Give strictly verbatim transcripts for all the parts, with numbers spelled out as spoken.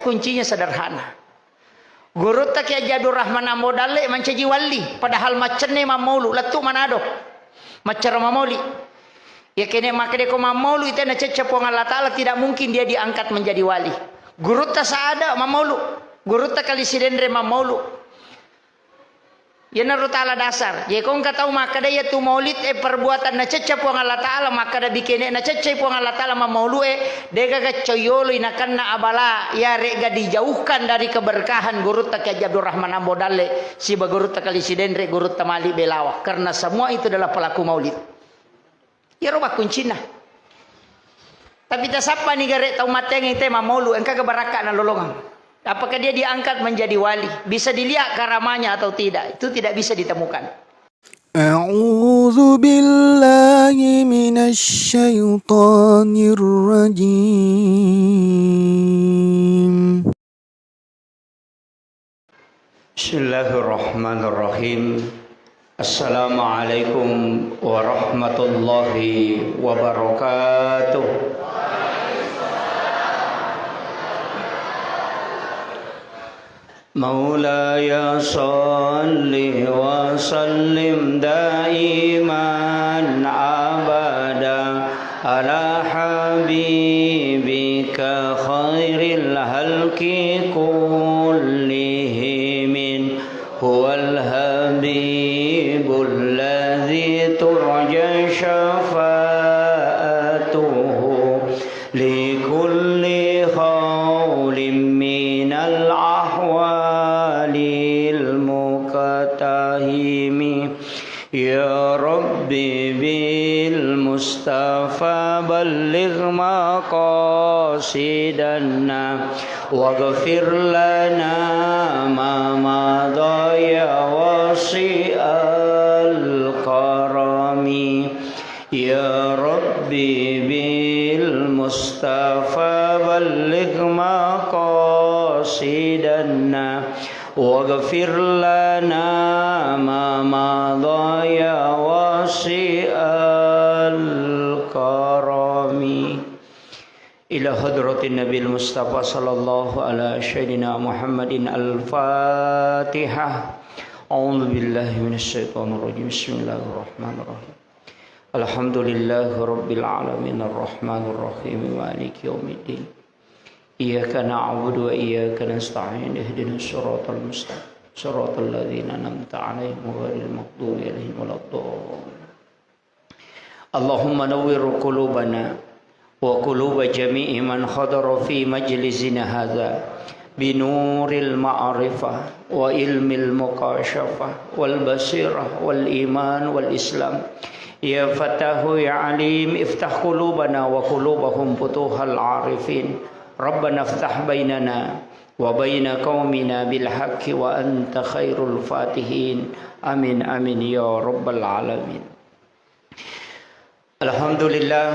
Kuncinya sederhana. Gurutta Kiai Haji Abdul Rahman Ambo Dalle mancaji wali, padahal maccenne mammaulu, lettu Manado. Maccara mammauli. Iya kene makkeda ko mammaulu ite nacecce Puang Allah Ta'ala, tidak mungkin dia diangkat menjadi wali. Gurutta Saada mammaulu, gurutta Kali Sidenreng mammaulu. Iyanaro tala dasar. Jadi ko engka tau makkeda iyatu maulid e perbuatan nacecce Puang Allah Ta'ala, makkeda bikene nacecce Puang Allah Ta'ala mammaulu e, degaga coyolo inakanna abala, yarega dijauhkan dari keberkahan gurutta Kiai Haji Abdul Rahman Ambo Dalle, siba gurutta Kali Sidenreng, gurutta Malik Belawa. Karena semua itu adalah pelaku maulid. Iyaro makkuncinna. Tapi tasappani gare tau matteang ite mammaulu, engkaga barakka'na lolongeng. Apakah dia diangkat menjadi wali? Bisa dilihat karamanya atau tidak? Itu tidak bisa ditemukan. أعوذ بالله من الشيطان الرجيم. بسم الله الرحمن الرحيم. السلام عليكم ورحمة الله وبركاته. مولاي صل وسلم دائما أبدا على حبيبك خير الخلق كلهم. هو الحبيب الذي ترجى شفاعته لكل هول من الأهوال المقتحم. يا رب بالمصطفى بلغ مقاصدنا واغفر لنا ما مضى يا واسع الكرم. يا رب بالمصطفى بلغ مقاصدنا واغفر لنا ما مضى يا واسع الكرم. إلى حضرة النبي المصطفى صلى الله على سيدنا محمد الفاتحة. أعوذ بالله من الشيطان الرجيم. بسم الله الرحمن الرحيم. الحمد لله رب العالمين الرحمن الرحيم مالك يوم الدين. إياك نعبد وإياك نستعين اهدنا الصراط المستقيم صراط الذين أنعمت عليهم غير المغضوب عليهم ولا الضالين. اللهم نور قلوبنا وقلوب جميع من حضر في مجلسنا هذا بنور المعرفة وعلم المكاشفة والبصيرة والإيمان والإسلام. يا فتاح يا عليم، افتح قلوبنا وقلوبهم فتوح العارفين. ربنا افتح بيننا وبين قومنا بالحق وأنت خير الفاتحين. آمين، آمين يا رب العالمين. الحمد لله،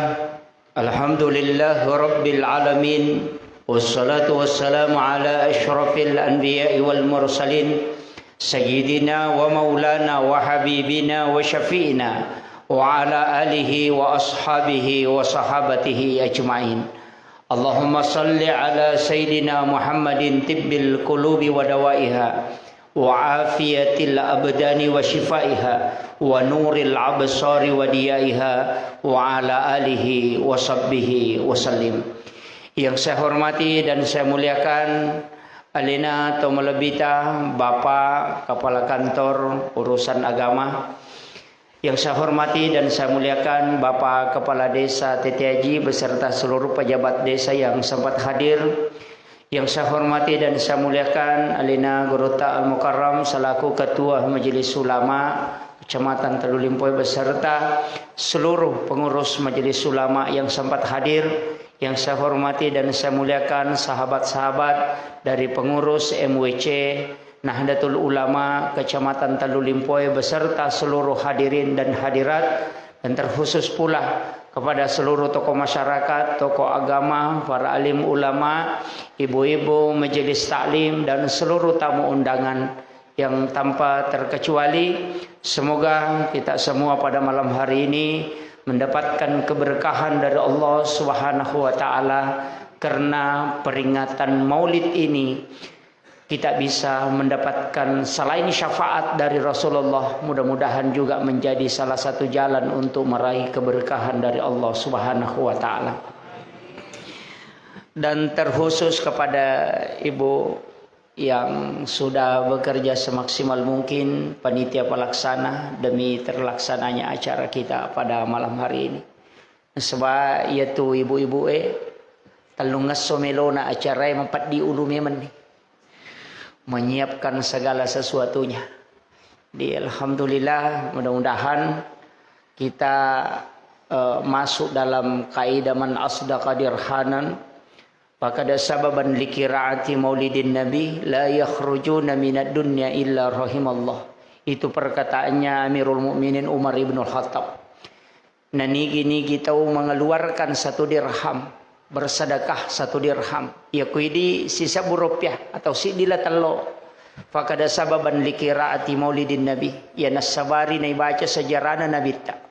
الحمد لله رب العالمين، والصلاة والسلام على أشرف الأنبياء والمرسلين، سيدنا ومولانا وحبيبنا وشفيعنا وعلى آله وأصحابه وصحابته أجمعين. اللهم صل على سيدنا محمد طب القلوب ودوائها وعافية الأبدان وشفائها ونور الأبصار وضيائها وعلى آله وصحبه وسلم. Yang saya hormati dan saya muliakan, alena to malebbita, Bapak Kepala Kantor Urusan Agama, yang saya hormati dan saya muliakan Bapak Kepala Desa Tete Aji beserta seluruh pejabat desa yang sempat hadir. Yang saya hormati dan saya muliakan alena Gurutta Al-Mukarram selaku Ketua Majelis Ulama Kecamatan Tellu Limpoe beserta seluruh pengurus Majelis Ulama yang sempat hadir. Yang saya hormati dan saya muliakan sahabat-sahabat dari pengurus M W C, Nahdlatul Ulama Kecamatan Tellu Limpoe beserta seluruh hadirin dan hadirat, dan terkhusus pula kepada seluruh tokoh masyarakat, tokoh agama, para alim ulama, ibu-ibu majelis taklim, dan seluruh tamu undangan yang tanpa terkecuali. Semoga kita semua pada malam hari ini mendapatkan keberkahan dari Allah Subhanahu wa Ta'ala, Karena peringatan Maulid ini, kita bisa mendapatkan selain syafaat dari Rasulullah, mudah-mudahan juga menjadi salah satu jalan untuk meraih keberkahan dari Allah Subhanahu wa Ta'ala. Dan terkhusus kepada Ibu yang sudah bekerja semaksimal mungkin, panitia pelaksana, demi terlaksananya acara kita pada malam hari ini. Nasaba iyatu ibu-ibu e, tellungesso melona acarae mapeddi ulu memenni. Menyiapkan segala sesuatunya. Di alhamdulillah, mudah-mudahan kita, eh, masuk dalam kaidah man asdaqa dirhanan, faqad sababan likiraati maulidin nabi, la yakhrujuna minad dunya illa rahimallah. Itu perkataannya Amirul Mukminin Umar ibnul Khattab. Nanigi-nigi tau mengeluarkan satu dirham, bersedekah satu dirham, iya kuidi sisebbu rupiah atau siddi la tello, fakada sababan likiraati maulidin nabi, iya nassabari naibaca sejarahna nabitta,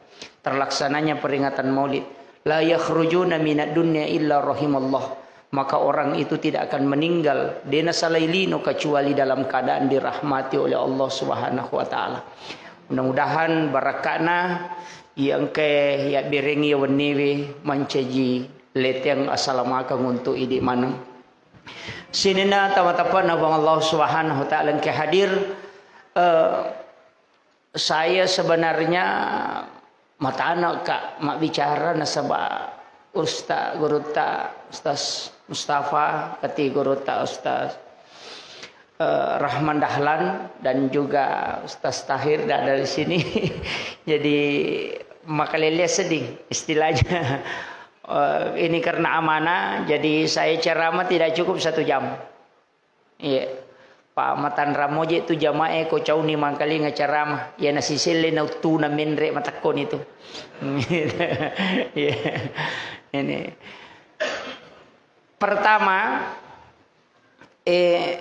terlaksananya peringatan maulid. La yakhrujuna minad dunya illa rahimallah, maka orang itu tidak akan meninggal, de nasalai lino kecuali dalam keadaan dirahmati oleh Allah Subhanahu wa Ta'ala. Mudah-mudahan barakka'na iya engkae yabberengngi wenniwe mancaji leteng asalamakeng untuk idi maneng. Sininna tama-tapana Puang Allah Subhanahu wa Ta'ala engkae hadir, eh, saya sebenarnya matana, Kak, mabbicara nasaba Usta-, Gurutta Ustaz Mustafa, kati Gurutta Ustaz, eh, Rahman Dahlan dan juga Ustaz Tahir tidak ada di sini. Jadi, makalele sedih istilahnya. Eh, ini karena amanah, jadi saya ceramah tidak cukup satu jam. Iya. Pa matanramo je tu jamae ko cauni mangkalinga ceramah. Iya nasiselle na uttuna menre matakkoni tu. Iya. Ini. Pertama, eh,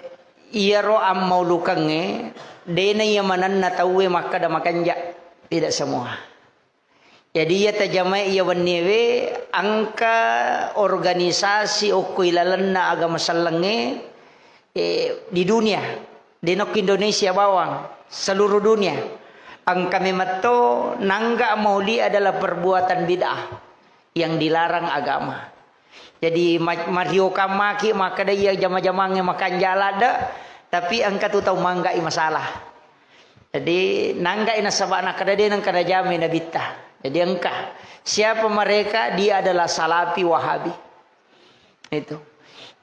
iyaro ammaulukengnge, dena iya manenna tauwe makkada makanja. Tidak semua. Jadi, iya tajamae iya wenniewe, engka organisasi okko ilalenna agama sellengnge, eh, di dunia, de nokko Indonesia bawang, seluruh dunia. Engka memetto nangga mauli adalah perbuatan bid'ah yang dilarang agama. Jadi, ma-, mariokang maki makkeda iya jama-jamangnge makanja ladde, tapi engka tu tau manggai masalah. Jadi, nanggai nasaba nakkeda de nengka najamai nabitta. Jadi, engka. Siapa mereka? Dia adalah salafi wahabi. Itu.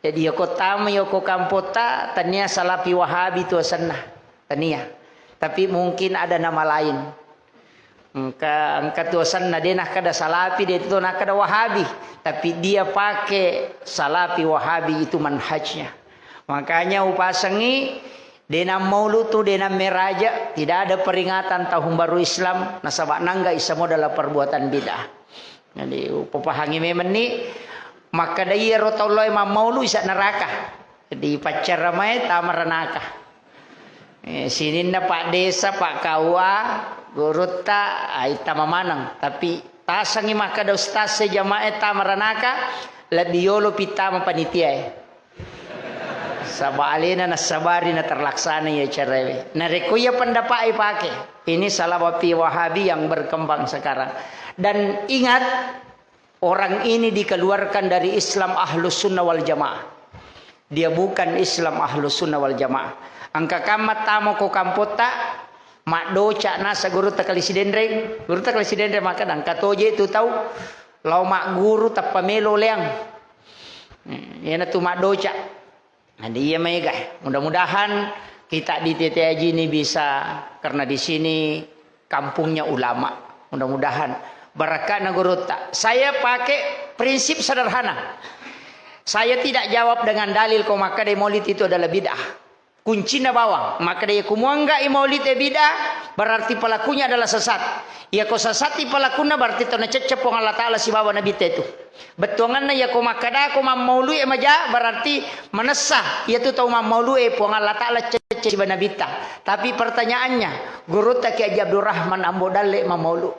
Jadi, yoko tama, yoko kampotta, tania salafi wahabi tu asenna. Tania. Tapi mungkin ada nama lain. Engka, engka tu asenna, de nakkeda salafi, de tu nakkeda wahabi. Tapi dia pakai salafi wahabi itu manhajnya. Makanya upasengi, de nammaulu tu, de nammeraja, tidak ada peringatan tahun baru Islam, nasaba nangga isa modala perbuatan bid'ah. Jadi, upapahangi memenni, makkeda iyaro tau loe mammaulu isa neraka. Jadi, paccaramae tama ranaka. Eh, sininna Pak Desa, Pak K U A, gurutta, aitta mamaneng. Tapi tasengi makkeda ustaz e jamae tama ranaka, lebbi yolo pittama panitiae. Saba alena nassabari na terlaksana iya carawe. Narekko iya pendapat ipake, ini salah wapi wahabi yang berkembang sekarang. Dan ingat, orang ini dikeluarkan dari Islam Ahlus Sunnah wal Jamaah. Dia bukan Islam Ahlus Sunnah wal Jamaah. Engka kamma tamo ko kampotta, maddoca nasa gurutta Kali Sidenreng, gurutta Kali Sidenreng makkeda, engka toje tu tau lao magguru tappa melo leang. Hmm, iyanatu maddoca. Jadi iya mega. Mudah-mudahan kita di T T A J ini bisa, karena di sini kampungnya ulama. Mudah-mudahan barakka'na gurutta. Saya pakai prinsip sederhana. Saya tidak jawab dengan dalil ko makkeda maulid itu adalah bid'ah. Kuncina bawang. Makkeda iya kumuangga maulid e bid'ah, berarti pelakunya adalah sesat. Iya ko sesati pelakunna, berarti tona cecce Puang Allah Ta'ala sibawa Nabi tetu. Bettuanganna iyako makkadako mammaului e maja, berarti manessa iyatu tau mammaului e Puang Allah Ta'ala cecce siba Nabitta. Tapi pertanyaannya, gurutta Kiai Haji Abdurrahman Ambo Dalle mammaulu,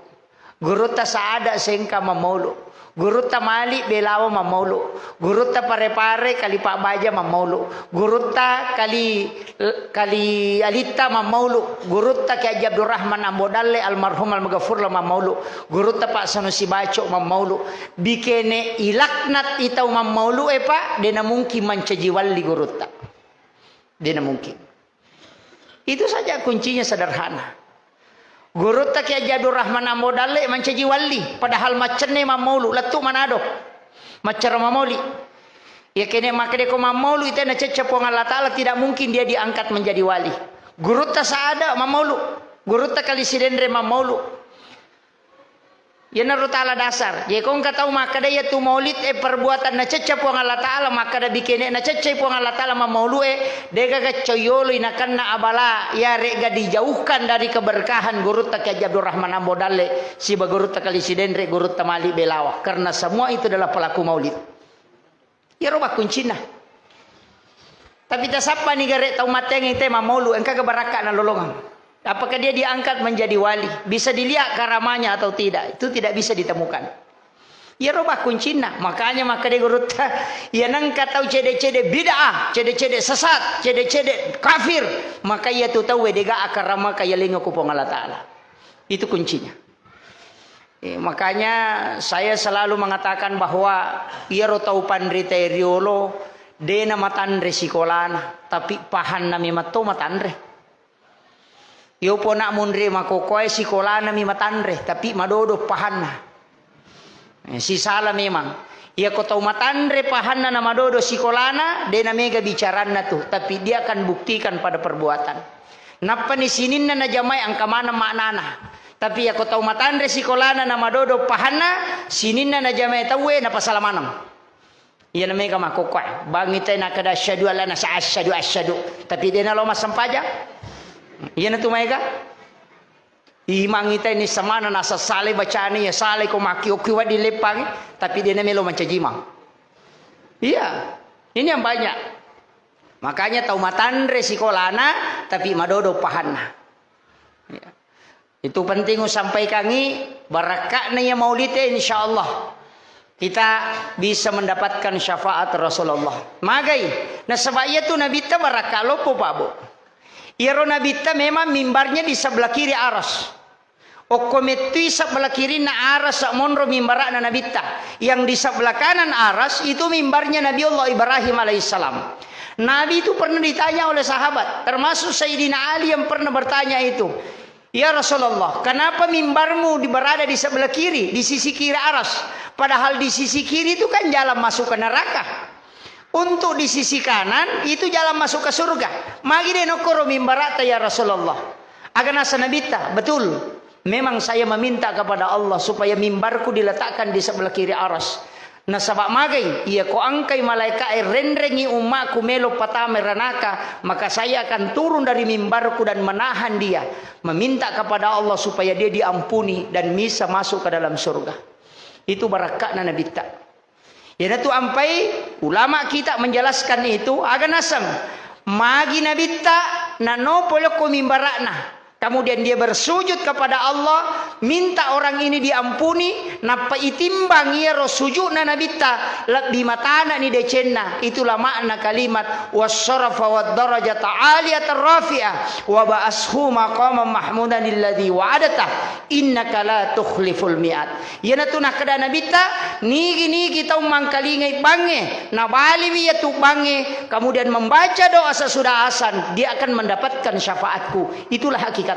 gurutta Saada Sengka mammaulu, Gurutta Malik Belawa mammaulu. Gurutta Pare-Pare Kali Pabbaja mammaulu. Gurutta Kali, Kali Alitta mammaulu. Gurutta Kiai Haji Abdurrahman Ambo Dalle almarhum almaghfurlah mammaulu. Gurutta Pak Sanusi Baco mammaulu. Bikene ilaknat itau mammaulu e, Pak, dena mungkin mancaji walli gurutta. Dena mungkin. Itu saja kuncinya sederhana. Gurutta Kiai Haji Abdurrahman Ambo Dalle mancaji walli, padahal maccenne mammaulu, lettu Manado. Maccara mammauli. Ya kene makkeda ko mammaulu ite nacecca Puang Allah Ta'ala, tidak mungkin dia diangkat menjadi wali. Gurutta Saada mammaulu, gurutta Kali Sidenre mammaulu. Iyanaro tala dasar. Jadi ko engka tau makkeda iyatu maulid e perbuatan nacecca Puang Allah Ta'ala, makkeda bikene naceccai Puang Allah Ta'ala mammaulu e, degaga coyoloi nakenna abala, yaregga dijauhkan dari keberkahan gurutta Kiai Haji Abdurrahman Ambo Dalle, siba gurutta Kali Sidenre, gurutta Malik Belawa. Karena semua itu adalah pelaku maulid. Iyaro makkuncinna. Tapi tasappani gare tau matteang ite mammaulu, engkaga barakka nalolongeng. Apakah dia diangkat menjadi wali? Bisa dilihat karamanya atau tidak? Itu tidak bisa ditemukan. Iyaro makkuncinna. Makanya makkeda gurutta, iya nengka tau cede-cede bid'ah, cede-cede sesat, cede-cede kafir, maka iyatu tauwe dega akaramaka yalengnga ku Puang Allah Ta'ala. Itu kuncinya. Eh, makanya saya selalu mengatakan bahwa iyaro tau panrita riolo dena matanre sikolana, tapi pahanna memang to matanre. Yo pona munri makokoe sikolana mi matanre, tapi madodo pahanna. Eh, sisala memang. Iya ko tau matanre pahanna na madodo sikolana, dena mega bicaranna tu, tapi dia akan buktikan pada perbuatan. Nappani sininna najamai engka maneng maknana. Tapi iyako tau matanre sikolana na madodo pahanna, sininna najamai tauwe napasala maneng. Iyana mega makkokkoe. Bangi te nakkeda asyhadu alla nasa asyhadu asyhadu. Tapi dena lo massempajang. Iyana tu maega. Imangi te ni semana nasa sale bacani ya sale ko maki okui wadi leppangi. Tapi dena melo mancaji imang. Iya. Ini yang banyak. Makanya tau matanre sikolana, tapi madodo pahanna. Ya. Itu penting usampaikangi, barakka'na iya maulite, insyaallah kita bisa mendapatkan syafaat Rasulullah. Magai, nasaba iya tu nabitta barakka loppo, Pak Bu. Iyaro nabitta memang mimbarnya di sebelah kiri aras. Okko mettui sebelah kirinna aras monro mimbara'na nabitta. Yang di sebelah kanan aras itu mimbarnya Nabi Allah Ibrahim alaihissalam. Nabi itu pernah ditanya oleh sahabat, termasuk Sayyidina Ali yang pernah bertanya itu, "Ya Rasulullah, kenapa mimbarmu di, berada di sebelah kiri, di sisi kiri aras? Padahal di sisi kiri itu kan jalan masuk ke neraka." Untuk di sisi kanan, itu jalan masuk ke surga. Magi de nokkoro mimbarata, ya Rasulullah? Aga nasa nabitta, betul. Memang saya meminta kepada Allah supaya mimbarku diletakkan di sebelah kiri aras. Nasaba magai, iya ko angkai malaika'e renrengi ummaku melo patama ranaka, maka saya akan turun dari mimbarku dan menahan dia, meminta kepada Allah supaya dia diampuni dan bisa masuk ke dalam surga. Itu barakka'na nabitta. Iyanatu ampai ulama kita menjelaskan itu, aga naseng magi nabitta nanopo lokko mimbara'na. Kemudian dia bersujud kepada Allah, minta orang ini diampuni, nappa itimbang iyaro sujudna nabitta, lebbi matanani decenna. Itulah makna kalimat wassarafa wad darajata aliyatan rafi'ah wa ba'ashu maqaman mahmudan alladzi wa'adtah innaka la tukhliful mi'ad. Iyanatu nakkeda nabitta, nigi-nigi tau mangkalingai bangnge, nabaliwi iyatu bangnge, kemudian membaca doa sesudah azan, dia akan mendapatkan syafaatku. Itulah hakikatnya.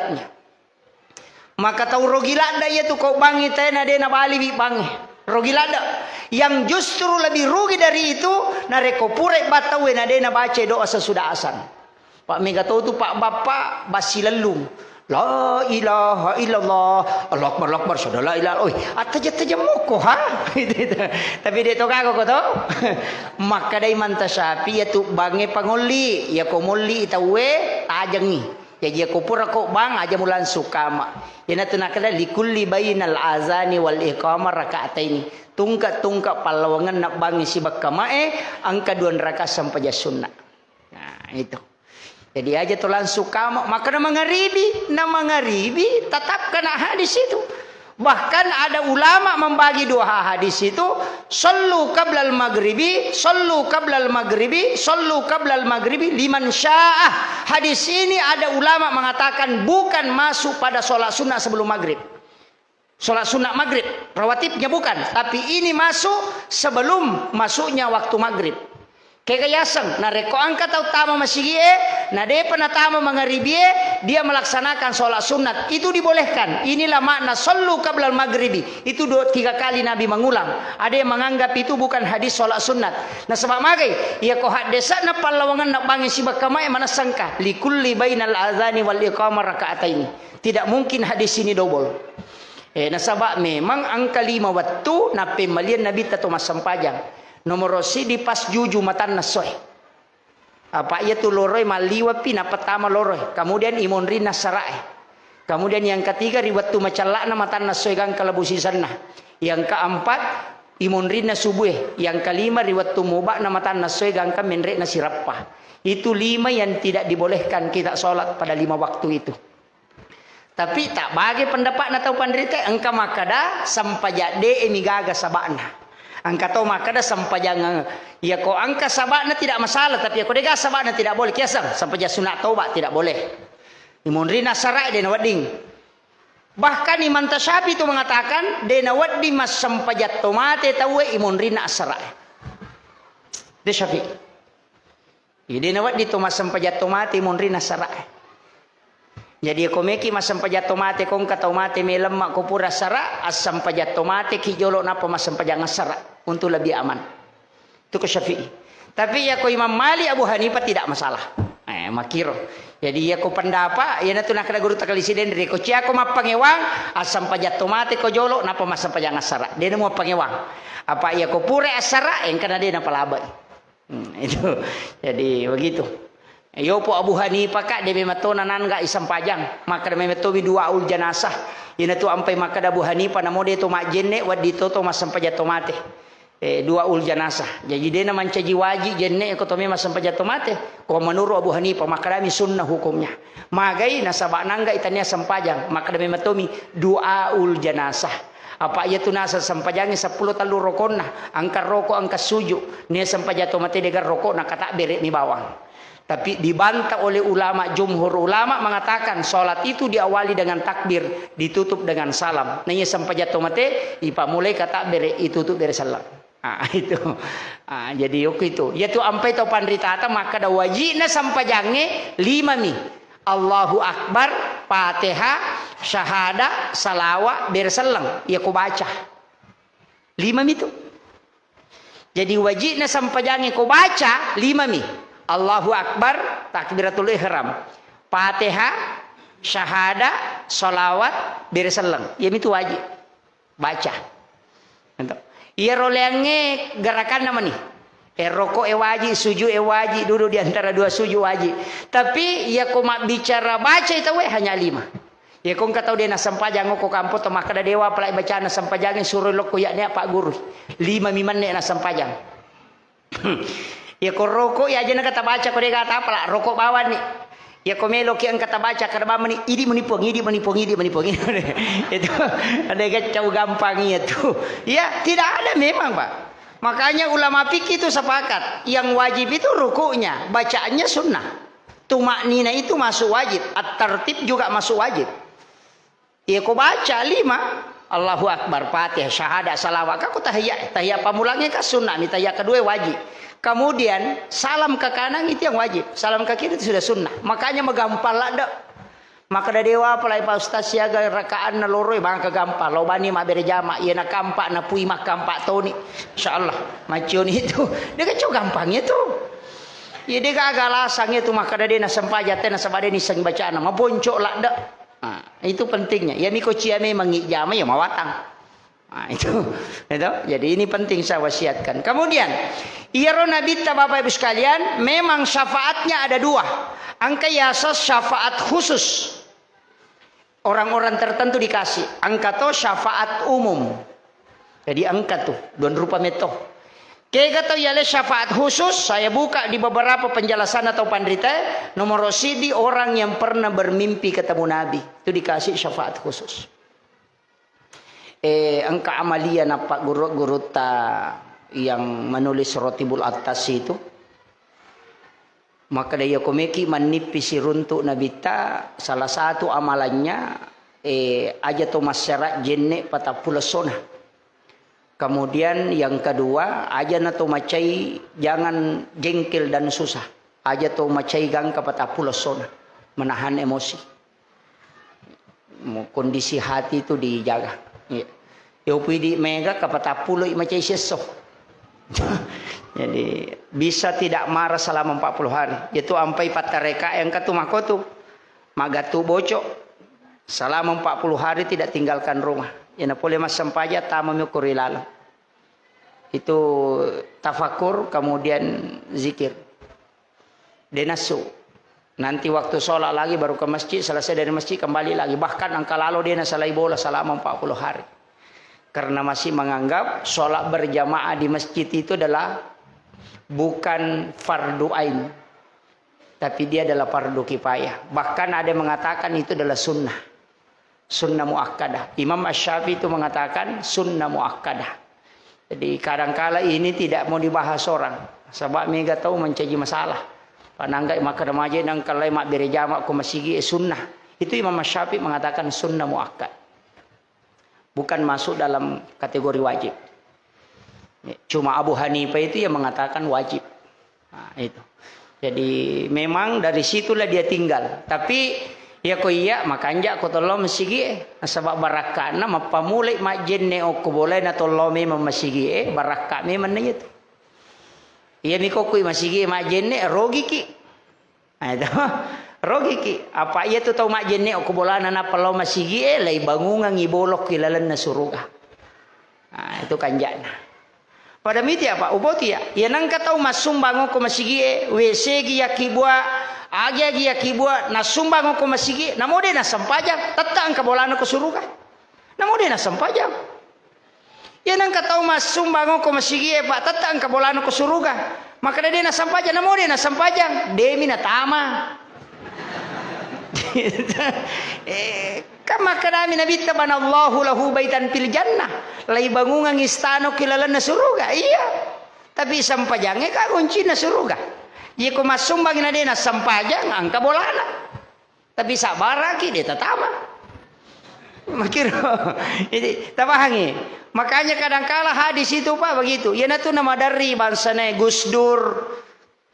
Maka tau rugi ladda iyatu ko bangnge tae na de nabaliwi bangnge. Rugi ladda. Yang justru lebih rugi dari itu, narekko pura batauwe na de nabaca doa sesudah azan. Pak mega to tu Pak Bappa bassi lellung. La ilaha illallah. Allahu akbar, Allahu akbar, syahada la ilaha. Oi, attaja-taja mokko, ha? Tapi de to kago ko to. Makkadai manta Syafi'i, iyatu bangnge pangolli, iyako molli tauwe tajengi. Jaji iyako pura ko bang aja mu langsung kama. Iyanatu nakkeda likulli bainal azani wal iqamah raka'ataini. Tungke-tungke pallawangenna bangnge sibakka mae engka dua rakaat sempajang sunna. Nah, itu. Jadi aja to langsung kama, makkeda mangaribi, na mangaribi, tatap kana hadis itu. Bahkan ada ulama membagi dua hadis itu, "Shallu qablal maghribi, shallu qablal maghribi, shallu qablal maghribi liman syaa." Hadis ini ada ulama mengatakan bukan masuk pada sholat sunnah sebelum maghrib. Sholat sunnah maghrib, rawatibnya bukan, tapi ini masuk sebelum masuknya waktu maghrib. Kega yaseng, narekko engka tau tama masigi'e, na depa natama mangaribie, dia melaksanakan sholat sunat. Itu dibolehkan. Inilah makna shallu qablal maghribi. Itu dua, tiga kali Nabi mengulang. Ada yang menganggap itu bukan hadis sholat sunat. Nasaba magai, iya ko haddese'na pallawangenna bangnge sibakka mae manessengka. Likulli bainal adzani wal iqamah raka'ataini. Tidak mungkin hadis ini double. Eh, nasaba memang engka lima wettu nappemmaliang Nabitta to massempajang. Nomoro siddi pas juju matanna essoe. Apa iya tu loroi malliwappi nappa tama loroi. Kemudian imonrinna sarae. Kemudian yang ketiga ri wettu macella'na matanna essoe gangka labu sisenna. Yang keempat imonrinna subue. Yang kelima ri wettu muba'na matanna essoe gangka menre'na sirappa. Itu lima yang tidak dibolehkan kita sholat pada lima waktu itu. Tapi tak bage pendapatna tau panrita, engka makkada sempajang de'e mi gaga saba'na. Engka to makkada sempajang, iya ko engka saba'na tidak masalah, tapi iya ko de'ga saba'na tidak boleh. Kiaseng, sempajang sunat toba tidak boleh. Imonrinna sarae de nawedding. Bahkan Imam Tasyafi itu mengatakan, de nawedding massempajang to mate tauwe imonrinna assarae. De Syafi'i. Jadi nawedding to massempajang to mate monrinna assara. Jadi ko meki massempajang to mate, ko engka tau mate melemma ko pura assara, assempajang to mate ki jolo nappa massempajang assara untuk lebih aman. Itu ko Syafi'i. Tapi ya ko Imam Malik, Abu Hanifah tidak masalah. Eh, makiro. Jadi ya ko pendapat, ya natu nakada guru takali siden, ko cia ko mappangewang, assempajang to mate ko jolo nappa massempajang assara. De namo mappangewang. Apa ya ko pura assara, engkana de napalabai. Hmm, itu. Jadi begitu. Yopo Abu Hanifah ka de memang to nanangga isempajang. Makkada memang to duaul janasah. Ina tu ampai makkada Abu Hanifah namo de to majjenne, wedding to to massempajang to mate. Eh, duaul janasah. Jadi de na mancaji wajib jenne ko to memang sempajang to mate. Ko menurut Abu Hanifah makkada mi sunnah hukumnya. Magai nasaba nangga itania sempajang. Makkada memang to mi duaul janasah. Apa iya tu naseng sempajangnge seppulo tellu rokonna, engka roko, engka suju, nia sempajang to mate de'ga roko, na katabbere mi bawang. Tapi dibantah oleh ulama, jumhur ulama mengatakan salat itu diawali dengan takbir, ditutup dengan salam. Na iya sempajang to mate, ipammulai katabbere, itutup bere selleng. Ah, itu. Ah, jadi yoku itu. Iya tu ampai to panritata makkada wajibna sempajangnge lima mi. Allahu Akbar, Fatihah, syahada, salawa, bere selleng. Iya ko baca. Lima mi tu. Jadi wajibna sempajangnge ko baca, lima mi. Allahu Akbar, takbiratul ihram. Fatihah, syahada, salawat, bere selleng. Iya mi tu wajib. Baca. Ento. Iya roleangnge gerakanna mani. Eh, roko e wajib, suju e wajib, duduk di antara dua suju wajib. Tapi iya ko mabbicara baca itu we hanya lima. Iya ko engka tau de nasempajang ko kampo to makkada dewa apalagi bacana sempajangnge suro lokko ya nia Pak Guru. Lima mi menne nasempajang. Iya ko roko ya aja na kata baca ko de'ga tapala roko bawani. Iya ko melo ki engka tabaca kada bamani, idi meni Puang, idi meni Puang, idi meni Puang. Itu ada gacau gampang iya tu. Ya, tidak ada memang, Pak. Makanya ulama fikih itu sepakat, yang wajib itu rukuknya, bacaannya sunnah. Tumaknina itu masuk wajib, at-tartib juga masuk wajib. Iya ko baca lima, Allahu Akbar, Fatihah, syahadat, salawat, ka ko tahiyat, tahiyat pammulangnge ka sunnah, mi tahiyat kedua wajib. Kemudian salam ke kanan itu yang wajib, salam ke kiri itu sudah sunnah. Makanya magampang ladde. Makkada dewa apalagi Pak Ustaz siaga rakaanna loroi, maka gampang. Lo bani mabbere jama, iya na kampak na pui makkampak toni. Insyaallah, macioni itu. De'ga co gampang itu. Iya de'ga aga alasang itu makkada de nasempajang te nasaba de nissengi bacana. Maponco ladde. Nah, itu pentingnya. Ya miko cia memang ijama ya mawatang. Nah, itu. Itu. Jadi ini penting saya wasiatkan. Kemudian, iyaro Nabitta Bapak Ibu sekalian, memang syafaatnya ada dua. Engka yaseng syafaat khusus. Orang-orang tertentu dikasih. Engka to syafaat umum. Jadi engka tu, dua rupa metto. Kega tau yale syafaat khusus, saya buka di beberapa penjelasan atau pandrita, nomor sidi orang yang pernah bermimpi ketemu Nabi, itu dikasih syafaat khusus. Eh, engka amalia nappa guru-gurutta yang menulis Rotibul Attas itu. Makkeda, iya ko meki mannippi siruntu Nabitta, salah satu amalannya, eh, aja to massara jenne patappulo essona. Kemudian yang kedua, aja na to macai, jangan jengkel dan susah. Aja to macai gangka patappulo essona. Menahan emosi. Mo-, kondisi hati itu dijaga. Iya. Yo pui di mega kapatappulo i macai siesso. Jadi, bisa tidak marah selama empat puluh hari. Itu ampai pattareka yang katu makotu. Magatu bocok. Selama empat puluh hari tidak tinggalkan rumah. Yana pole massempaja tama mi ko ri laleng. Itu tafakur, kemudian zikir. De nassu. Nanti waktu sholat lagi baru ke masjid, selesai dari masjid kembali lagi. Bahkan engka lalo de nasalai bola selama empat puluh hari. Karena masih menganggap sholat berjamaah di masjid itu adalah bukan fardu ain. Tapi dia adalah fardu kifayah. Bahkan ada yang mengatakan itu adalah sunnah. Sunnah muakkadah. Imam Asy-Syafi'i itu mengatakan sunnah muakkadah. Jadi kadangkala ini tidak mau dibahas orang. Sebab mega tau mancaji masalah. Panangga maka remaja nang kalai mabbere jama ko masigi, eh, sunnah. Itu Imam Asy-Syafi'i mengatakan sunnah muakkad. Bukan masuk dalam kategori wajib. Cuma Abu Hanifah itu yang mengatakan wajib. Nah, itu. Jadi, memang dari situlah dia tinggal. Tapi, iya ko iya, makanja ko tollo masigi e. Nasaba barakkana mappamulai majjenne okko bolae na tollo memang masigi e, barakka memang na itu. Iya mi ko kui masigi e majjenne, rogiki. Nah, itu. Rogiki. Apa iya tu tau majjenne okko bolana nappa lao masigi e, lai bangungangi bolokki lalenna suruga. Nah, itu kanjana. Pada miti apa? Uboti ya. Iya nangka tau massumbang ko masigi e, W C gi yakkibua, agi-agi yakkibua, nassumbang ko masigi e, namo de nassempajang, tetta engka bolana ko suruga. Namo de nassempajang. Iya nangka tau massumbang ko masigi e, Pak, tetta engka bolana ko suruga. Maka de nassempajang, namo de nassempajang, demi natama. Eh, kan makkedami Nabitta, "Banallahu lahu baitan fil jannah." Laibangungang istana ki lalenna suruga. Iya. Tapi sempajangnge ka kuncinna suruga. Iya ko massumbang na de nassempajang, engka bolana. Tapi sabbaraki de tatama. Makiro. Jadi, tapahangi. Makanya kadangkala hadis itu, Pak, begitu. Iyanatu namaderri bangsane Gus Dur,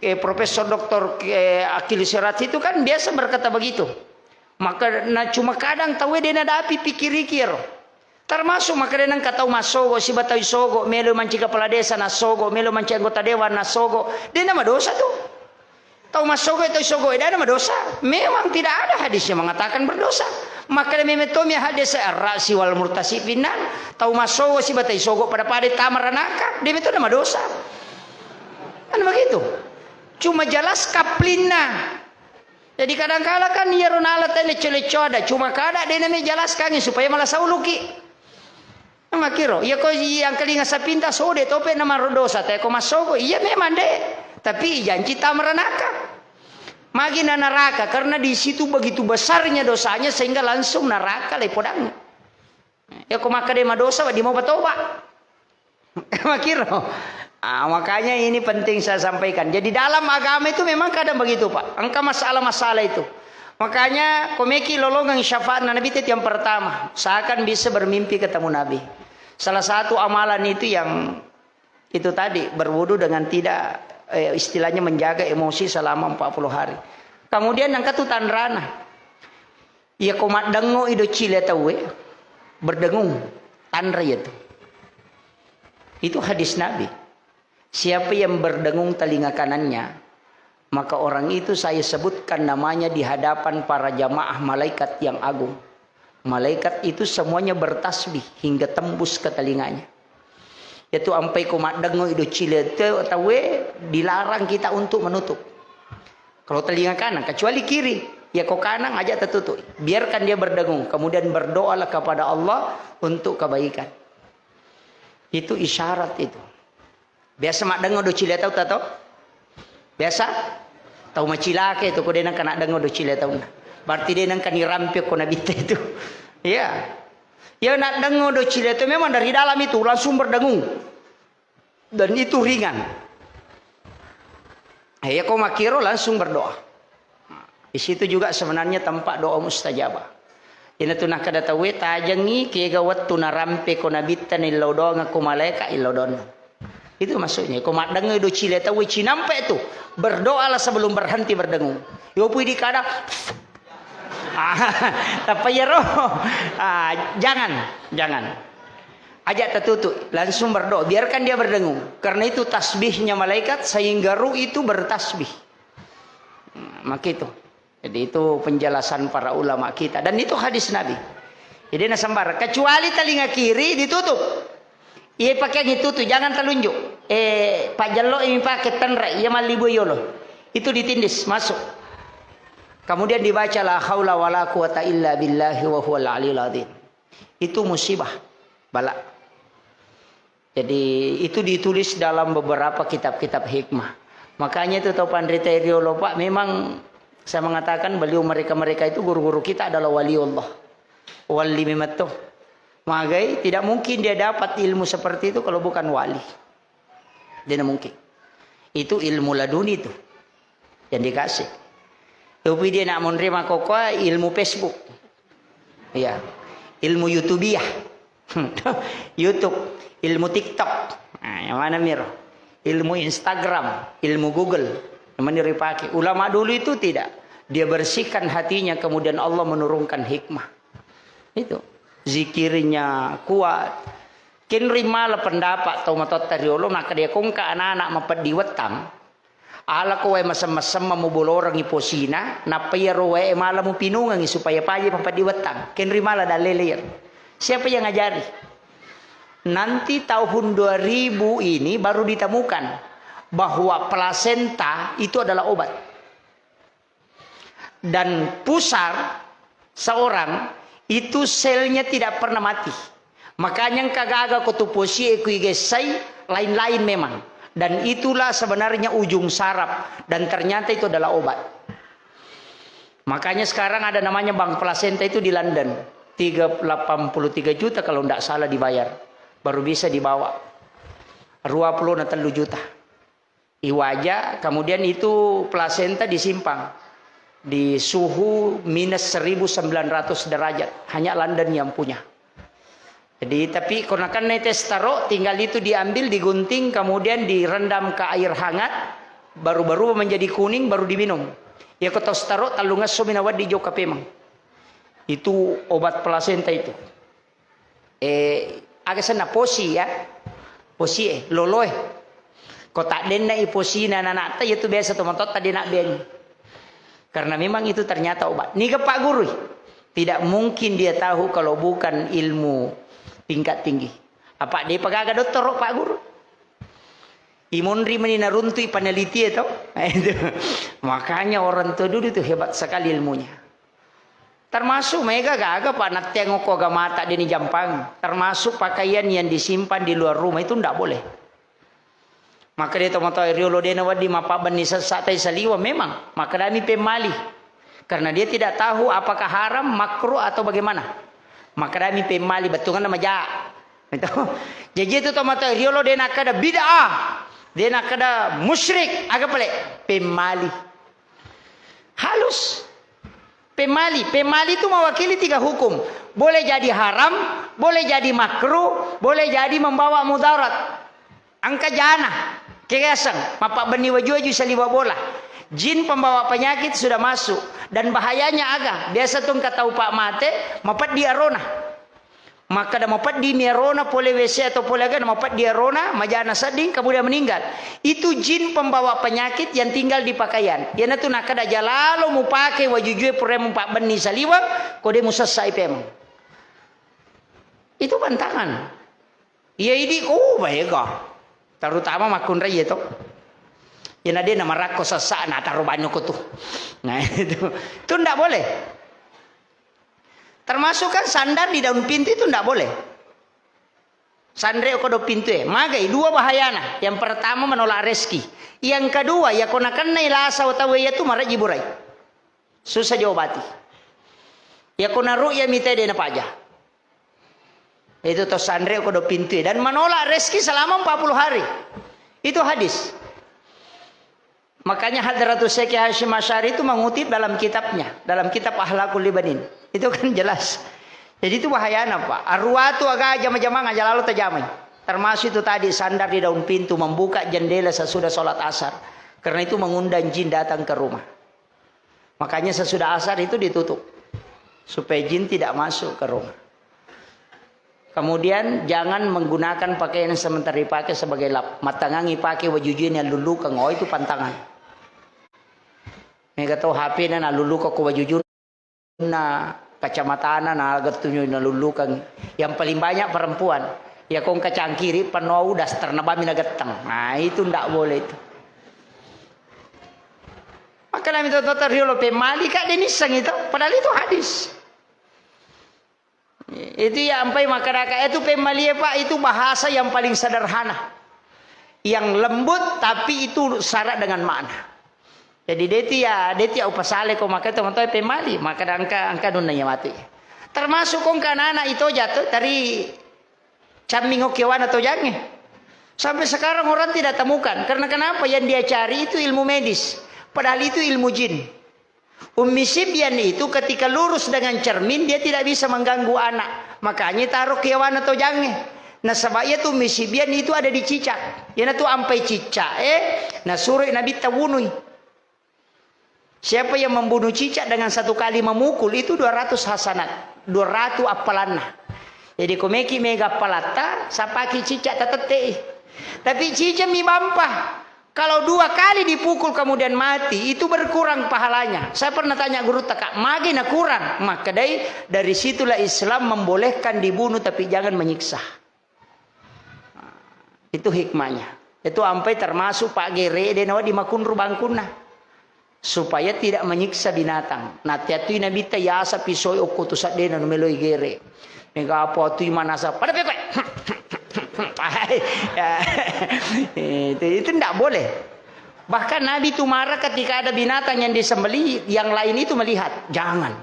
eh, Profesor Doktor, eh, Akil Siraj itu kan biasa berkata begitu. Maka, na, cuma kadang tauwe de nadapi pikiriki ero. Termasuk makkeda nengka tau massogo siba tau isogo, melo manci kepala desa nassogo, melo manci anggota dewan nassogo, de namadosa tu. Tau massogo, tau isogo, de namadosa. Memang tidak ada hadis yang mengatakan berdosa. Makkeda memettomi hadis ar-rasi wal murtasi finnar. Tau massogo siba tau isogo pada-pada tama ranaka, de metto namadosa. Kan begitu. Cuma jelas kaplinna. Jadi kadangkala kan iyaro nala tau lecco-lecco ada, cuma kada de nami jelaskangi supaya malah sauluki. Makiro, iya ko yang kelinga sapinta sode tope na marodosa, te ko massogo, iya memang de. Tapi janci tama ranaka. Magi na naraka, karena di situ begitu besarnya dosanya sehingga langsung naraka le podang. Iya ko makkeda madosa, di mau batoba. Makiro. Ah, makanya ini penting saya sampaikan. Jadi dalam agama itu memang kadang begitu, Pak. Engka masalah-masalah itu. Makanya, komeki lolongang syafaat Nabi itu yang pertama. Seakan bisa bermimpi ketemu Nabi. Salah satu amalan itu yang itu tadi, berwudu dengan tidak, eh, istilahnya menjaga emosi selama empat puluh hari. Kemudian yang ketujuh tanrana. Iya ko maddengngo i doccile tauwe, berdengung, tanra iya tu. Itu hadis Nabi. Siapa yang berdengung telinga kanannya, maka orang itu saya sebutkan namanya di hadapan para jamaah malaikat yang agung. Malaikat itu semuanya bertasbih hingga tembus ke telinganya. Itu ampai ko maddengngo i doccile tauwe, dilarang kita untuk menutup. Kalau telinga kanan, kecuali kiri, ya ko kanan aja tertutup. Biarkan dia berdengung, kemudian berdoalah kepada Allah untuk kebaikan. Itu isyarat itu. Biasa maddengngo doccile tau tato? Biasa? Tau macilake itu ko de nengka naddengngo doccile taunna. Berarti de nengka nirampe ko nabitta itu. Iya. Ya, naddengo do cile tu memang dari dalam itu langsung berdengung. Dan itu ringan. Eh, ya, ko makkiro langsung berdoa. Di situ juga sebenarnya tempat doa mustajabah. Ina tu nakkeda tauwe, tajengi kega wettu narampe ko nabitta nillau doang ko malaika illau doang. Itu maksudnya. Ko maddengi do cile tauwe cinampe tu. Berdoalah sebelum berhenti berdengung. Yo pui di kada. Ah, tappa iyaro. Ah, jangan, jangan. Ajak tertutup, langsung berdoa. Biarkan dia berdengung. Karena itu tasbihnya malaikat sehingga ruh itu bertasbih. Hmm, maka itu. Jadi itu penjelasan para ulama kita. Dan itu hadis Nabi. Jadi nasambara. Kecuali telinga kiri ditutup. Iya, pakai itu tuh, jangan telunjuk. Eh, Pak Jello ini pakai tenre, iya mallibu yolo. Itu ditindis, masuk. Kemudian dibaca la haula wala quwata illa billahi wa huwal aliyul azim. Itu musibah, bala. Jadi itu ditulis dalam beberapa kitab-kitab hikmah. Makanya itu tau panrita riolo, Pak, memang saya mengatakan beliau, mereka-mereka itu guru-guru kita adalah wali Allah. Wali memang tuh. Magai, tidak mungkin dia dapat ilmu seperti itu kalau bukan wali. Dia mungkin. Itu ilmu laduni itu yang dikasih. Tapi dia nak menerima kokoa ilmu Facebook. Iya. Ilmu YouTubiah. YouTube, ilmu TikTok. Nah, yang mana miro? Ilmu Instagram, ilmu Google. Yang mana dipakai? Ulama dulu itu tidak. Dia bersihkan hatinya, kemudian Allah menurunkan hikmah. Itu. Zikirnya kuat. Kenri mala pendapat tau matotta riolo, nakkeda kongka anak-anak mapeddi wettang. Alako wae masem-masem muboloreng posina, nappa iyaro wae mala mupinungengi supaya paja mapeddi wettang. Kenri mala dalele iyaro. Siapa yang ngajari? Nanti tahun dua ribu ini baru ditemukan bahwa plasenta itu adalah obat. Dan pusar seorang itu selnya tidak pernah mati. Makanya engka gaga ko tu posie ku igessai, lain-lain memang. Dan itulah sebenarnya ujung saraf. Dan ternyata itu adalah obat. Makanya sekarang ada namanya bank plasenta itu di London. Tiga, delapan puluh tiga juta kalau ndak salah dibayar. Baru bisa dibawa. Dua puluh na tellu juta. Iwaja, kemudian itu plasenta disimpan di suhu minus seribu sembilan ratus derajat. Hanya London yang punya. Jadi, tapi ko nakennai testaro, tinggal itu diambil, digunting, kemudian direndam ke air hangat, baru berubah menjadi kuning, baru diminum. Ya, ko testaro, tellungesso mi nawedding jokka pemeng. Itu obat plasenta itu. Eh, aga senna posi ya? Posi e, loloe. Ko taddenna i posina nanakta, itu biasa tomatotta de nabbeani. Karena memang itu ternyata obat. Niga Pak Guru? Tidak mungkin dia tahu kalau bukan ilmu tingkat tinggi. Apa dia pagaga dottoro Pak Guru? Imonri meni naruntui peneliti itu. Itu. Makanya orang tua dulu itu hebat sekali ilmunya. Termasuk mega gaga, Pak, natteang okko agamata deni jampang. Termasuk pakaian yang disimpan di luar rumah itu ndak boleh. Maka dia tomatoa riolo dena wedding mapabbenni sessa tai saliweng memang. Maka dami pemmali. Karena dia tidak tahu apakah haram, makruh atau bagaimana. Maka dami pemmali bettuanna maja. Itu. Jadi itu tomatoa riolo dena kada bid'ah, dena kada musyrik, aga pale pemmali. Halus. Pemali, pemali itu mewakili tiga hukum. Boleh jadi haram, boleh jadi makruh, boleh jadi membawa mudarat. Engka jana, kereseng, mapabbenni waju-waju saliwa bola. Jin pembawa penyakit sudah masuk. Dan bahayanya aga, biasa tu engka tau pak mate, mapeddi arona. Makkeda mapeddi mi arona pole W C atau pole agana, mapeddi arona, majana sedding, kemudian meninggal. Itu jin pembawa penyakit yang tinggal di pakaian. Iyanatu nakkeda jalalo mupake wajujue pura mupabbenni saliweng, ko de musessai pemeng. Itu pantangan. Iya idi ko, oh, baega. Terutama makkunrai to. Iyana de namarakko sessa na taro banyu ko tu. Nah, itu. Itu ndak boleh. Termasuk kan sandar di daun pintu itu ndak boleh. Sanre ko do pintu e. Magai dua bahayana. Yang pertama menolak rezeki. Yang kedua, ya ko nakennai lasa tau iya tu maraji burai. Susah diobati. Ya ko naru iya mita de napaja. Itu to sanre ko do pintu dan menolak rezeki selama empat puluh hari. Itu hadis. Makanya Hadratus Syekh Hasyim Asy'ari itu mengutip dalam kitabnya, dalam kitab Akhlaqul Ibanin. Itu kan jelas. Jadi itu bahayana, Pak. Arwatu aga jama-jamang aja lalu tajamai. Termasuk itu tadi sandar di daun pintu, membuka jendela sesudah sholat asar. Karena itu mengundang jin datang ke rumah. Makanya sesudah asar itu ditutup. Supaya jin tidak masuk ke rumah. Kemudian jangan menggunakan pakaian yang sementara dipakai sebagai lap. Mattangangi pakai wajujui yang lulukang. Oh, itu pantangan. Mega tau H P na nalulukang ko wajujuna, kacamatana na gettunyo nalulukang. Yang paling banyak perempuan. Ya kong kacangkiri penuh daster na bami nagettang. Nah, itu ndak boleh itu. Maka nami toto riolo pemali kak denisseng itu. Padahal itu hadis. Itu ya ampai makkadaka itu pemmalie, Pak, itu bahasa yang paling sederhana. Yang lembut tapi itu syarat dengan makna. Jadi deti ya, deti ya upasale ko maka teman-teman pemmali, maka angka angka nunna ya mati. Termasuk kong kanana itu jatuh dari camming okewana to jange. Sampai sekarang orang tidak temukan. Karena kenapa? Yang dia cari itu ilmu medis. Padahal itu ilmu jin. Ummi Sibyan itu ketika lurus dengan cermin, dia tidak bisa mengganggu anak. Makanya taruh ke wana tojangnge. Nasaba iya tu Ummi Sibyan itu ada di cicak. Iyana tu ampai cicak, eh, nasuruh Nabi tawunui. Siapa yang membunuh cicak dengan satu kali memukul, itu dua ratus hasanat, dua ratus appalanna. Jadi, ko meki mega appalatta, sapaki cicak tatettei. Tapi cicak mi bampa. Kalau dua kali dipukul kemudian mati, itu berkurang pahalanya. Saya pernah tanya gurutta, Kak, magi nakurang? Makkedai, dari situlah Islam membolehkan dibunuh tapi jangan menyiksa. Itu hikmahnya. Itu ampai termasuk paggere de nawa di makunru bangkunna. Supaya tidak menyiksa binatang. Nah, tiatui Nabitta yasa pisoi okko tu saddena numeloi gere. Mega apa tu manasa, pada pepe. Ya. Itu, itu ndak boleh. Bahkan Nabi itu marah ketika ada binatang yang disembelih, yang lain itu melihat. Jangan.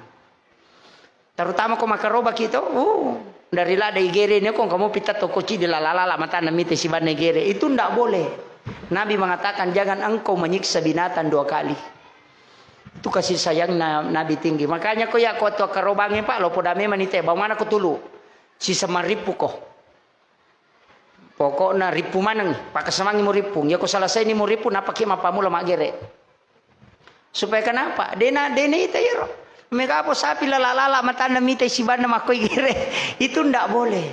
Terutama ko makarobaki to, uh, dari lada igere ni ko kamu pita toko cidi lala-lala matanna mite sibanna igere. Itu ndak boleh. Nabi mengatakan, "Jangan engkau menyiksa binatang dua kali." Itu kasih sayang na-, Nabi tinggi. Makanya ko ya ko to karobangi, Pak, lo poda memang nite, bawang mana ko tulu? Sisa marippu ko. Pokokna rippu maneng, pakasamangi mo rippu. Iya ko selesai ni mo rippu, napaki mappamula maggere. Supaya kenapa? Dena, dena ita iyaro. Mega apa sapi lala-lala matanna mita sibanna makkoi gere. Itu ndak boleh.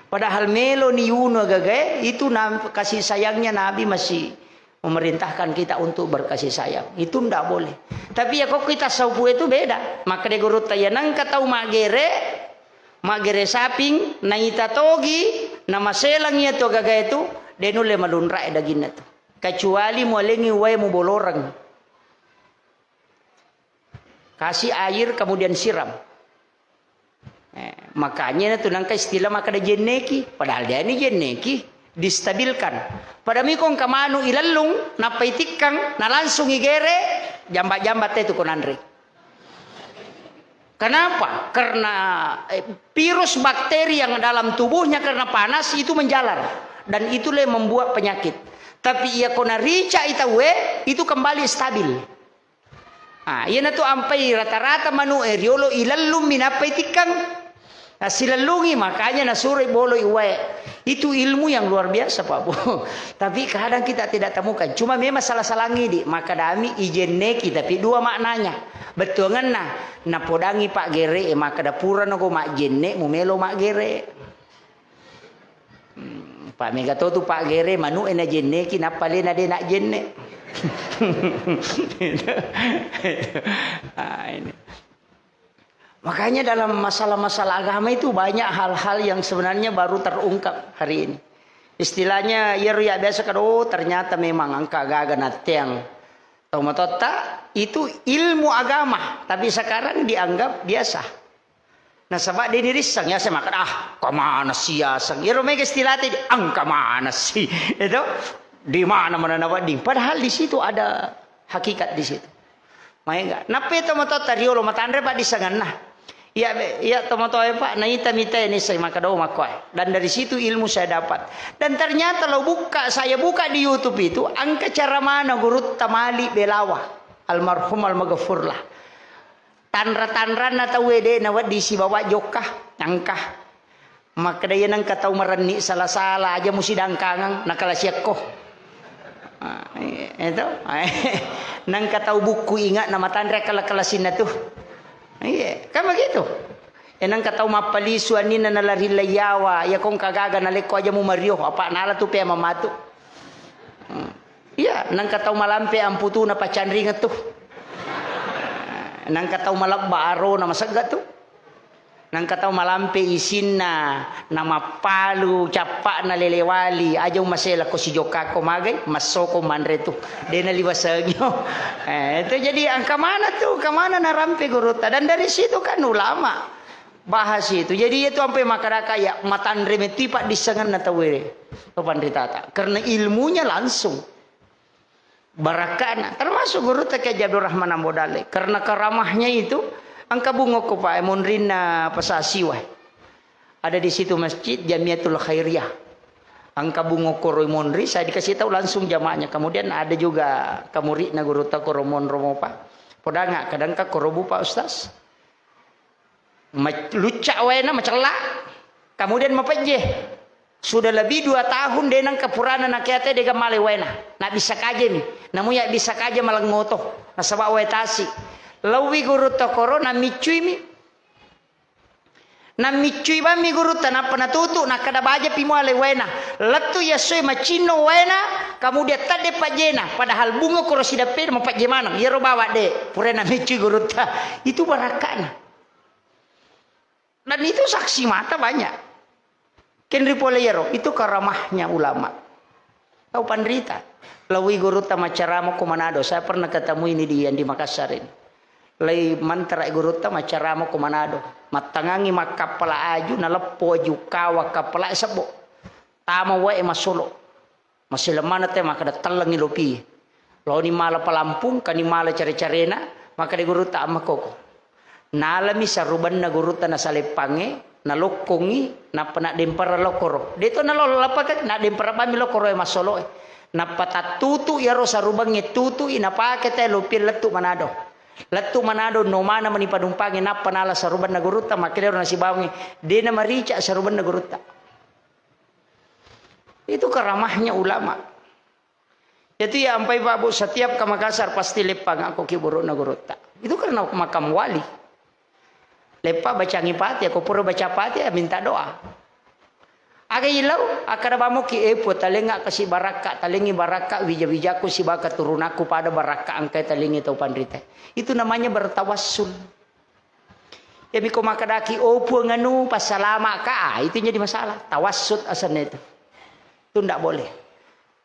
Padahal melo ni yunu agagae, itu na-, kasih sayangnya Nabi masih memerintahkan kita untuk berkasih sayang. Itu ndak boleh. Tapi ya kok kita saupu itu beda. Maka de gurutta ya nengka tau maggere, maggere saping, naita togi, namaselang iya tu agaga itu, de nulle malunra e daginna tu. Kecuali mualengi wae muboloreng. Kasih air kemudian siram. Eh, makanya na tu nangka istilah makkeda jenneki, padahal dia ni jenneki, distabilkan. Pada mikong kamanu ilellung, nappa itikkang, na langsung igere, jamba-jamba te tu konanre. Kenapa? Karena, eh, virus bakteri yang dalam tubuhnya karena panas itu menjalar dan itulah yang membuat penyakit. Tapi iya kona rica itawe itu kembali stabil. Ah, iyanatu ampai rata-rata manu'e riolo ilellummi nappai tikkang. Nassilellungi, makanya nasuroi boloi uwae. Itu ilmu yang luar biasa, Pak Bu. Tapi kadang kita tidak temukan. Cuma memang salah-salangi di, makkadami ijenneki, tapi dua maknanya. Bettuangenna, napodangi Pak Gere, makkada purano ko majjenne, mumelo maggere. Hmm, pa mega to tu Pak Gere, manu'e najenneki, nappa lena de najjenne. Ah, ini. Makanya dalam masalah-masalah agama itu banyak hal-hal yang sebenarnya baru terungkap hari ini. Istilahnya, iyaro ya biasa kan, oh, ternyata memang engka gaga natteang tau matotta, itu ilmu agama, tapi sekarang dianggap biasa. Nasaba de nirissang, ya saya makan, ah, kemana sih ya sang? Iyaro mega istilahnya, engka mana sih? Itu di mana mana nawedding? Padahal di situ ada hakikat di situ. Maega. Nappa to matotta riolo matanre paddissengenna. Iya, iya, tomatoae, Pak, naita mita ini saya maka do makkoe. Dan dari situ ilmu saya dapat. Dan ternyata lo buka, saya buka di YouTube itu, engka cara mana gurutta Malik Belawa, almarhum almaghfurlah. Tanra-tanranna tau ede na wedding sibawa jokka, engka. Makkeda iya nengka tau marenni sala-sala aja musidangkangang, nakala siakko. Ah, iya, itu. Nengka tau bukku ingat nama tanre kala-kala sinna tu. Iya, kan begitu. E, nengka tau mappalisu anninna nalari laiyawa, iya kong kagaga nalekko aja mu mario, apa nala tu pea mamatu. Hmm. Iya, nengka tau malampe amputu na pacanringet tu. Nengka tau malebba aro na masegga tu. Nengka tau malampe isinna, namappalu cappa'na lele wali, aja umasela ko sijokkako magai, massoko manre tu. Dena liwasengio. Eh, itu jadi angka mana tu, angka mana narampe gurutta. Dan dari situ kan ulama bahas itu. Jadi itu ampe makadaka ya matanre metipa disengenna tawere. To panritata. Karena ilmunya langsung. Barakka'na, termasuk gurutta Kiai Haji Abdul Rahman Ambo Dalle. Karena karamahnya itu, engka bungokko, Pak, monrinna Pasasiwa. Ada di situ masjid Jamiatul Khairiyah. Engka bungokko roi monri, saya dikasih tahu langsung jamaahnya. Kemudian ada juga kamuri'na gurutta koro monro mopa. Podanga, kadangka korobu, Pak Ustaz. Ma-, lucca waena, macella, kemudian mapejje. Sudah lebih dua tahun de nengka purana nakeate de gammale waena. Nabbissa kajemi. Namu yabbissa kaje malengngoto. Nasaba wae tasi. Leuwi gurutta koro nammiccuimi. Nammiccui bammi gurutta nappa natutu, nakkeda bajapi muale waena. Lettu yassue macinno waena, kemudian tadde pajjena. Padahal bunga koro sidappena mapajje maneng. Iyaro bawa de, pura namiccui gurutta. Itu barakkana. Dan itu saksi mata banyak. Kenri pole iyaro, itu karamahnya ulama. Tau panrita. Lawi gurutta maccarama ko Manado. Saya pernah ketemu ini di, yang di Makassar ini. Lai mantara gurutta maccarama ko Manado. Mattangangi makkappala aju, naleppo aju kawa kappala sebbo. Tama wae masolo. Masileng maneng te makkeda tellengngi lopi. Laoni mala palampung, kani mala care-carena, makkeda gurutta amma koko. Nalami sarubanna gurutta nasaleppangnge, nalokkongngi, nappa naddempara lokoro. Deto nalolo lappaka, naddempara bammi lokoro e massoloe. Nappa tattutu iyaro sarubangnge tutui napake te lopi lettu Manado. Lettu Manado no mana mani padumpangnge nappa nala sarubanna gurutta, makkedaro nasibawangnge, dena marica sarubanna gurutta. Itu karamahnya ulama. Itu ya ampai Pak Bu, setiap ke Makassar pasti leppang aku ki burukna gurutta. Itu karena makam wali. Leppa bacangi pati, aku pura baca pati, ya minta doa. Aga ilau, akkada bamoki, eh, Puang, talenga kasi barakka, talengi barakka, wija-wijaku siba keturunakku pada barakka engkai talengi tau panrita. Itu namanya bertawassul. Iyami ko makkedaki, "Oh, Puang anu, passalama ka," ah, itu jadi masalah. Tawassut asenna itu. Itu ndak boleh.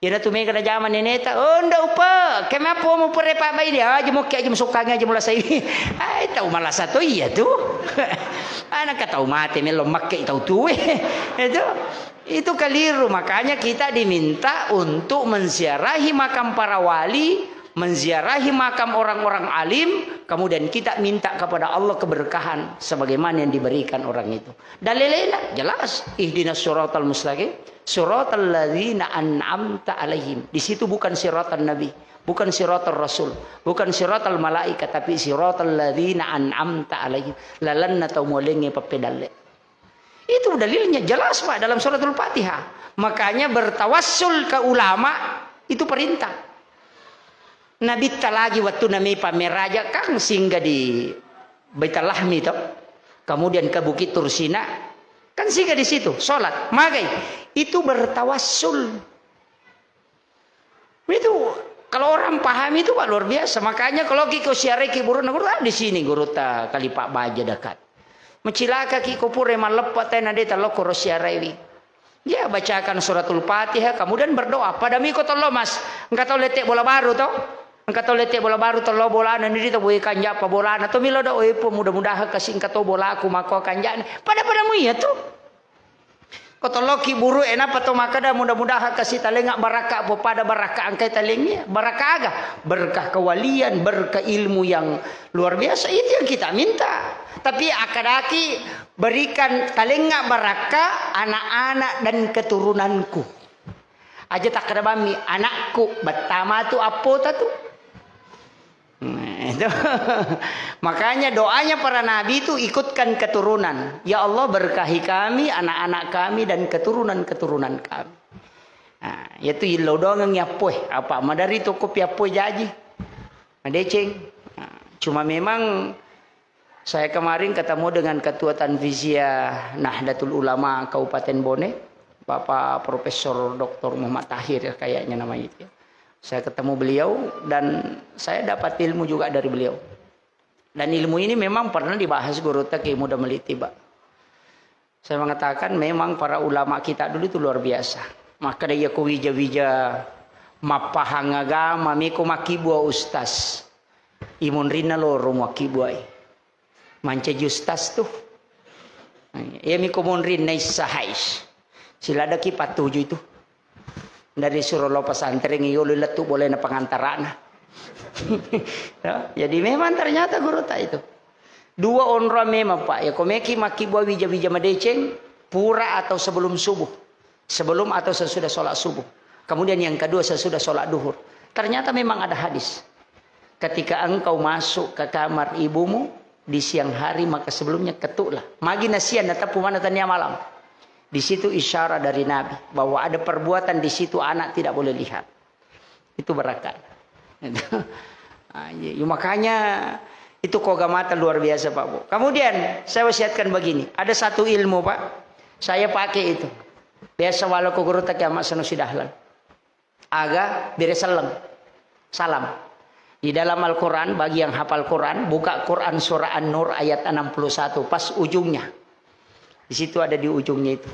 Iyana tu mega najama neneta, "Oh, ndak upa, kemapa mu pure pabbaini? Aja mokki aja musukkangi aja mulasai." Ai, tau malasa to iya tu. Anak tau mate melo makke tau tue. Itu, itu keliru. Makanya kita diminta untuk menziarahi makam para wali, menziarahi makam orang-orang alim, kemudian kita minta kepada Allah keberkahan sebagaimana yang diberikan orang itu. Dalilnya jelas, ihdinas siratal mustaqim, siratal ladzina an'amta alaihim. Di situ bukan siratal nabi, bukan siratal rasul, bukan siratal malaikat, tapi siratal ladzina an'amta alaihim. Lalanna tau mualengnge pappedalle. Itu dalilnya jelas, Pak, dalam suratul Fatihah. Makanya bertawassul ke ulama itu perintah. Nabitta lagi waktu nami pameraja kan singgah di Baitul Lahmi to. Kemudian ke Bukit Tursina kan singgah di situ, sholat. Magai itu bertawassul. Itu kalau orang paham itu, Pak, luar biasa. Makanya kalau ki ko siarai ki burukna guru, ah, di sini gurutta Kalipa Baja dekat. Macilaka ki ko pura malleppa tena deta lokko ro siaraiwi. Ya, bacakan suratul Fatihah, kemudian berdoa. Pada miko tollo, Mas. Engka tau lete bola baru to? Engka tau lete bola baru tollo bolana ni dita boe kanja pa bolana to milo do, eh, Puang, mudah-mudahan kasi engka to bolaku mako kanjana. Pada-pada mu iya tu. Ko tolloki buru e, napa to makkeda, mudah-mudahan kasi talengnga barakka, apa pada barakka engkai talengnge? Barakka aga? Berkah kewalian, berkah ilmu yang luar biasa. Itu yang kita minta. Tapi akkadaki, berikan talengnga barakka anak-anak dan keturunanku. Aja takkeda bammi, anakku, bettama tu appota tu. Nah, itu. Makanya doanya para nabi itu ikutkan keturunan. Ya Allah, berkahi kami, anak-anak kami, dan keturunan-keturunan kami. Nah, itu illau doangengngi appoe. Apa madari toko pi appoe jaji. Madeceng. Nah, cuma memang saya kemarin ketemu dengan Ketua Tanfiziyah Nahdlatul Ulama Kabupaten Bone, Bapak Profesor Doktor Muhammad Tahir, ya, kayaknya namanya itu, ya. Saya ketemu beliau dan saya dapat ilmu juga dari beliau. Dan ilmu ini memang pernah dibahas gurutta Kiai Muda Meliti, Pak. Saya mengatakan memang para ulama kita dulu itu luar biasa. Maka iya ko wija-wija mappahang agama, meko makkibua ustaz. Imunrinna loro muakkibua. Mancaji ustaz tu. Iya miko munrinna issa hais. Siladaki pattuju itu. Dari suro lo pesantren, yolo lettu boleh na pengantarana. Ya, jadi memang ternyata gurutta itu. Dua onroang memang, Pak. Ya, ko meki makkibua wija-wija madeceng, pura atau sebelum subuh. Sebelum atau sesudah sholat subuh. Kemudian yang kedua sesudah sholat duhur. Ternyata memang ada hadis. Ketika engkau masuk ke kamar ibumu di siang hari, maka sebelumnya ketuklah. Magi na siang, nateppu mana tania malam. Di situ isyarat dari Nabi bahwa ada perbuatan di situ anak tidak boleh lihat. Itu barakat. Ah, iya. Ya, makanya itu kogamata luar biasa, Pak Bu. Kemudian saya wasiatkan begini, ada satu ilmu, Pak, saya pakai itu. Biasa walau ko guru tak kiamat sanu sidahlan. Aga bere selleng. Salam. Di dalam Al-Quran, bagi yang hafal Quran, buka Quran surah An-Nur ayat enam puluh satu, pas ujungnya. Di situ ada di ujungnya itu.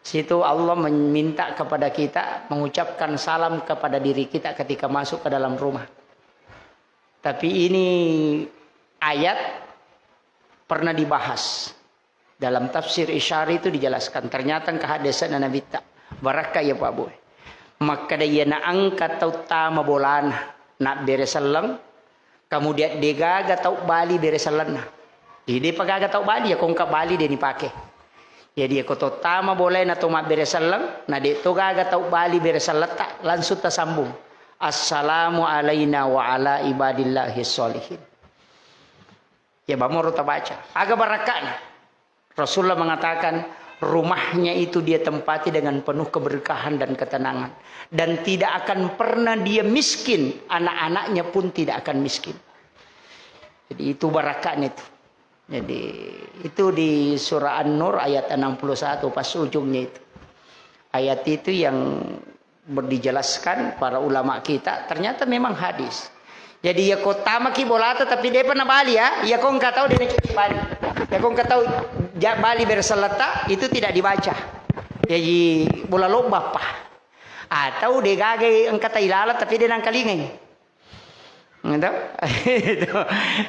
Situ Allah meminta kepada kita mengucapkan salam kepada diri kita ketika masuk ke dalam rumah. Tapi ini ayat pernah dibahas. Dalam tafsir Isyari itu dijelaskan, ternyata engka haddese'na Nabitta. Barakka iya, Pak Bu. Makkeda iyana engka tau tama bolana, nabbere selleng, kemudian degaga tau bali bere sellenna. Jadi depa gaga tau bali, ya ko engka bali de nipake. Jadi ya ko to tama bolae na to mabbere selleng, na de to gaga tau bali bere selletta, langsung tasambung. Assalamu alaina wa ala ibadillahi sholihin. Ya, bamoro tabaca. Aga barakka'na? Rasulullah mengatakan, rumahnya itu dia tempati dengan penuh keberkahan dan ketenangan. Dan tidak akan pernah dia miskin, anak-anaknya pun tidak akan miskin. Jadi, itu barakka'na itu. Jadi, itu di surah An-Nur ayat enam puluh satu, pas ujungnya itu. Ayat itu yang ber-, dijelaskan para ulama kita, ternyata memang hadis. Jadi, ya ko tamaki bolata tapi depa nabali ya, ya ko engka tau de nacuci bali. Ya ko engka tau ja-, bali bere selletta, itu tidak dibaca. Jadi, bola lobba pa. Atau de gaga engka tai lala tapi de nangkalingai. Gitu? Itu.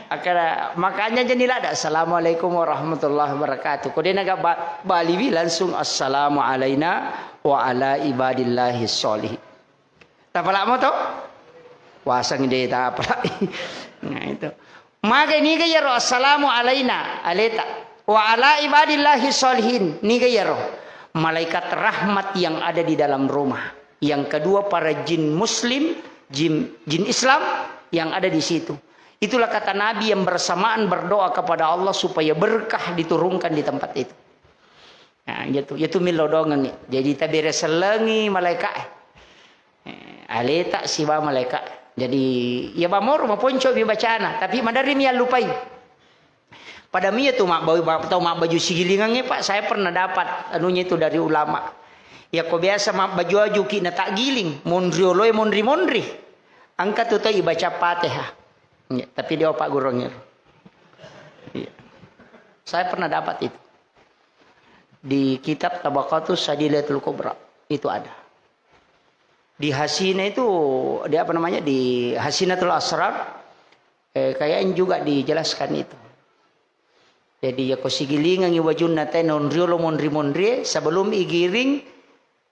Akhirnya, makanya jadi lada, "Assalamualaikum warahmatullahi wabarakatuh." Ko de naga ba-, baliwi langsung, "Assalamu alaina wa ala ibadillahi sholihin." Tapala mo to? Waseng de tapala. Nah, itu. Maka niga yaro, "Assalamu alaina," aleta. "Wa ala ibadillahi sholihin." Niga yaro? Malaikat rahmat yang ada di dalam rumah. Yang kedua, para jin muslim, jin, jin Islam yang ada di situ. Itulah kata Nabi yang bersamaan berdoa kepada Allah supaya berkah diturunkan di tempat itu. Nah, gitu. Itu millau doangengngi. Jadi tabere sellengi malaika e. Eh, aleta siba malaika. Jadi, ya bamoro maponco mi bacana, tapi maderri mi allupai. Pada mi tu mabba-, tau mabbaju sigilingangnge, Pak, saya pernah dapat anunya itu dari ulama. Ya, ko biasa mabbaju-aju ki na tak giling, monri oloe monri-monri. Angka tu tau ibaca Fatihah. Ya, tapi dia Pak Gurung ya. Iya. Saya pernah dapat itu. Di kitab Tabaqatus Sadilatul Kubra itu ada. Di Hasina itu, di apa namanya, di Hasinatul Asrar, eh, kayaknya juga dijelaskan itu. Jadi, yako sigilingengngi wajunna te non riolo monri-monrie, sebelum igiring,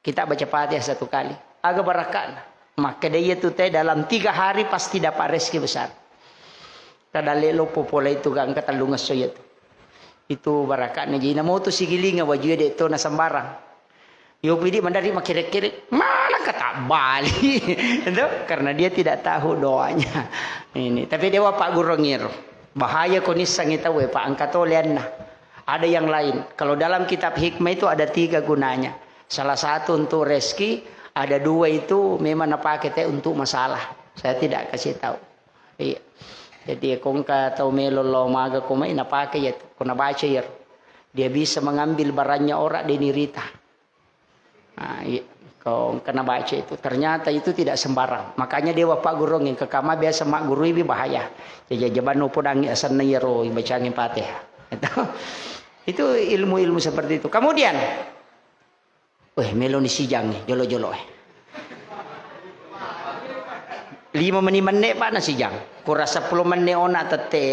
kita baca Fatihah satu kali. Aga baraka'na. Makkeda iyatu te dalam tiga hari pasti dapat rezeki besar. Tadalle loppo pole itu gangka tellungesso iyatu. Itu baraka'na. Jadi, namotu sigilinga wajue de' to na sembarang. Yo pidi mandari makkere-kere, mana kata bali? Itu karena dia tidak tahu doanya. Ini, tapi dewa Pak Gurongir. Bahaya ko nissangi tau, eh, Pak, angka to leanna. Ada yang lain. Kalau dalam kitab hikmah itu ada tiga gunanya. Salah satu untuk rezeki, ada dua itu memang napake te untuk masalah. Saya tidak kasih tahu. Iya. Jadi, ko engka tau melo lao maga ko mai, napake ya, ko nabaca ya. Dia bisa mengambil barangnya orang, de' nirita. Nah, iya. Ko engka nabaca itu, ternyata itu tidak sembarang. Makanya dewa Pak Gurung yang kekama biasa maggurui bi bahaya. Jaja jaban nopo dangi asanna yero bacangi Fatihah. Itu, itu ilmu-ilmu seperti itu. Kemudian, weh, meloni sijang nih, jolo-jolo eh. Lima meni menne, Pak, na sijang. Kurang sepuluh menne ona tette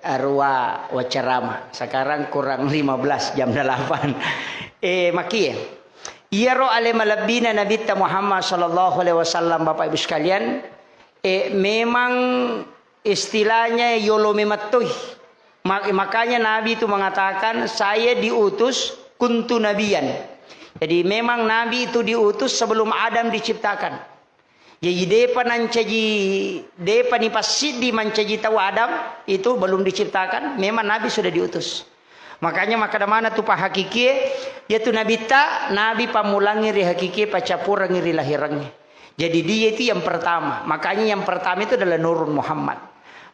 arua wacerama. Sekarang kurang lima belas, jam delapan. Eh, makie. Iyaro ale malebbina Nabitta Muhammad sallallahu alaihi wasallam, Bapak Ibu sekalian, eh, memang istilahnya yolo memettoi. Ma-, makanya Nabi itu mengatakan, "Saya diutus kuntu nabiyan." Jadi memang Nabi itu diutus sebelum Adam diciptakan. Jadi depa nancaji, depa ni passiddi mancaji tau Adam, itu belum diciptakan, memang Nabi sudah diutus. Makanya makkeda mana tu pahakikie, yaitu Nabitta, Nabi pammulangi ri hakikie, paccapurangi ri lahirangnge. Jadi dia itu yang pertama. Makanya yang pertama itu adalah Nurun Muhammad.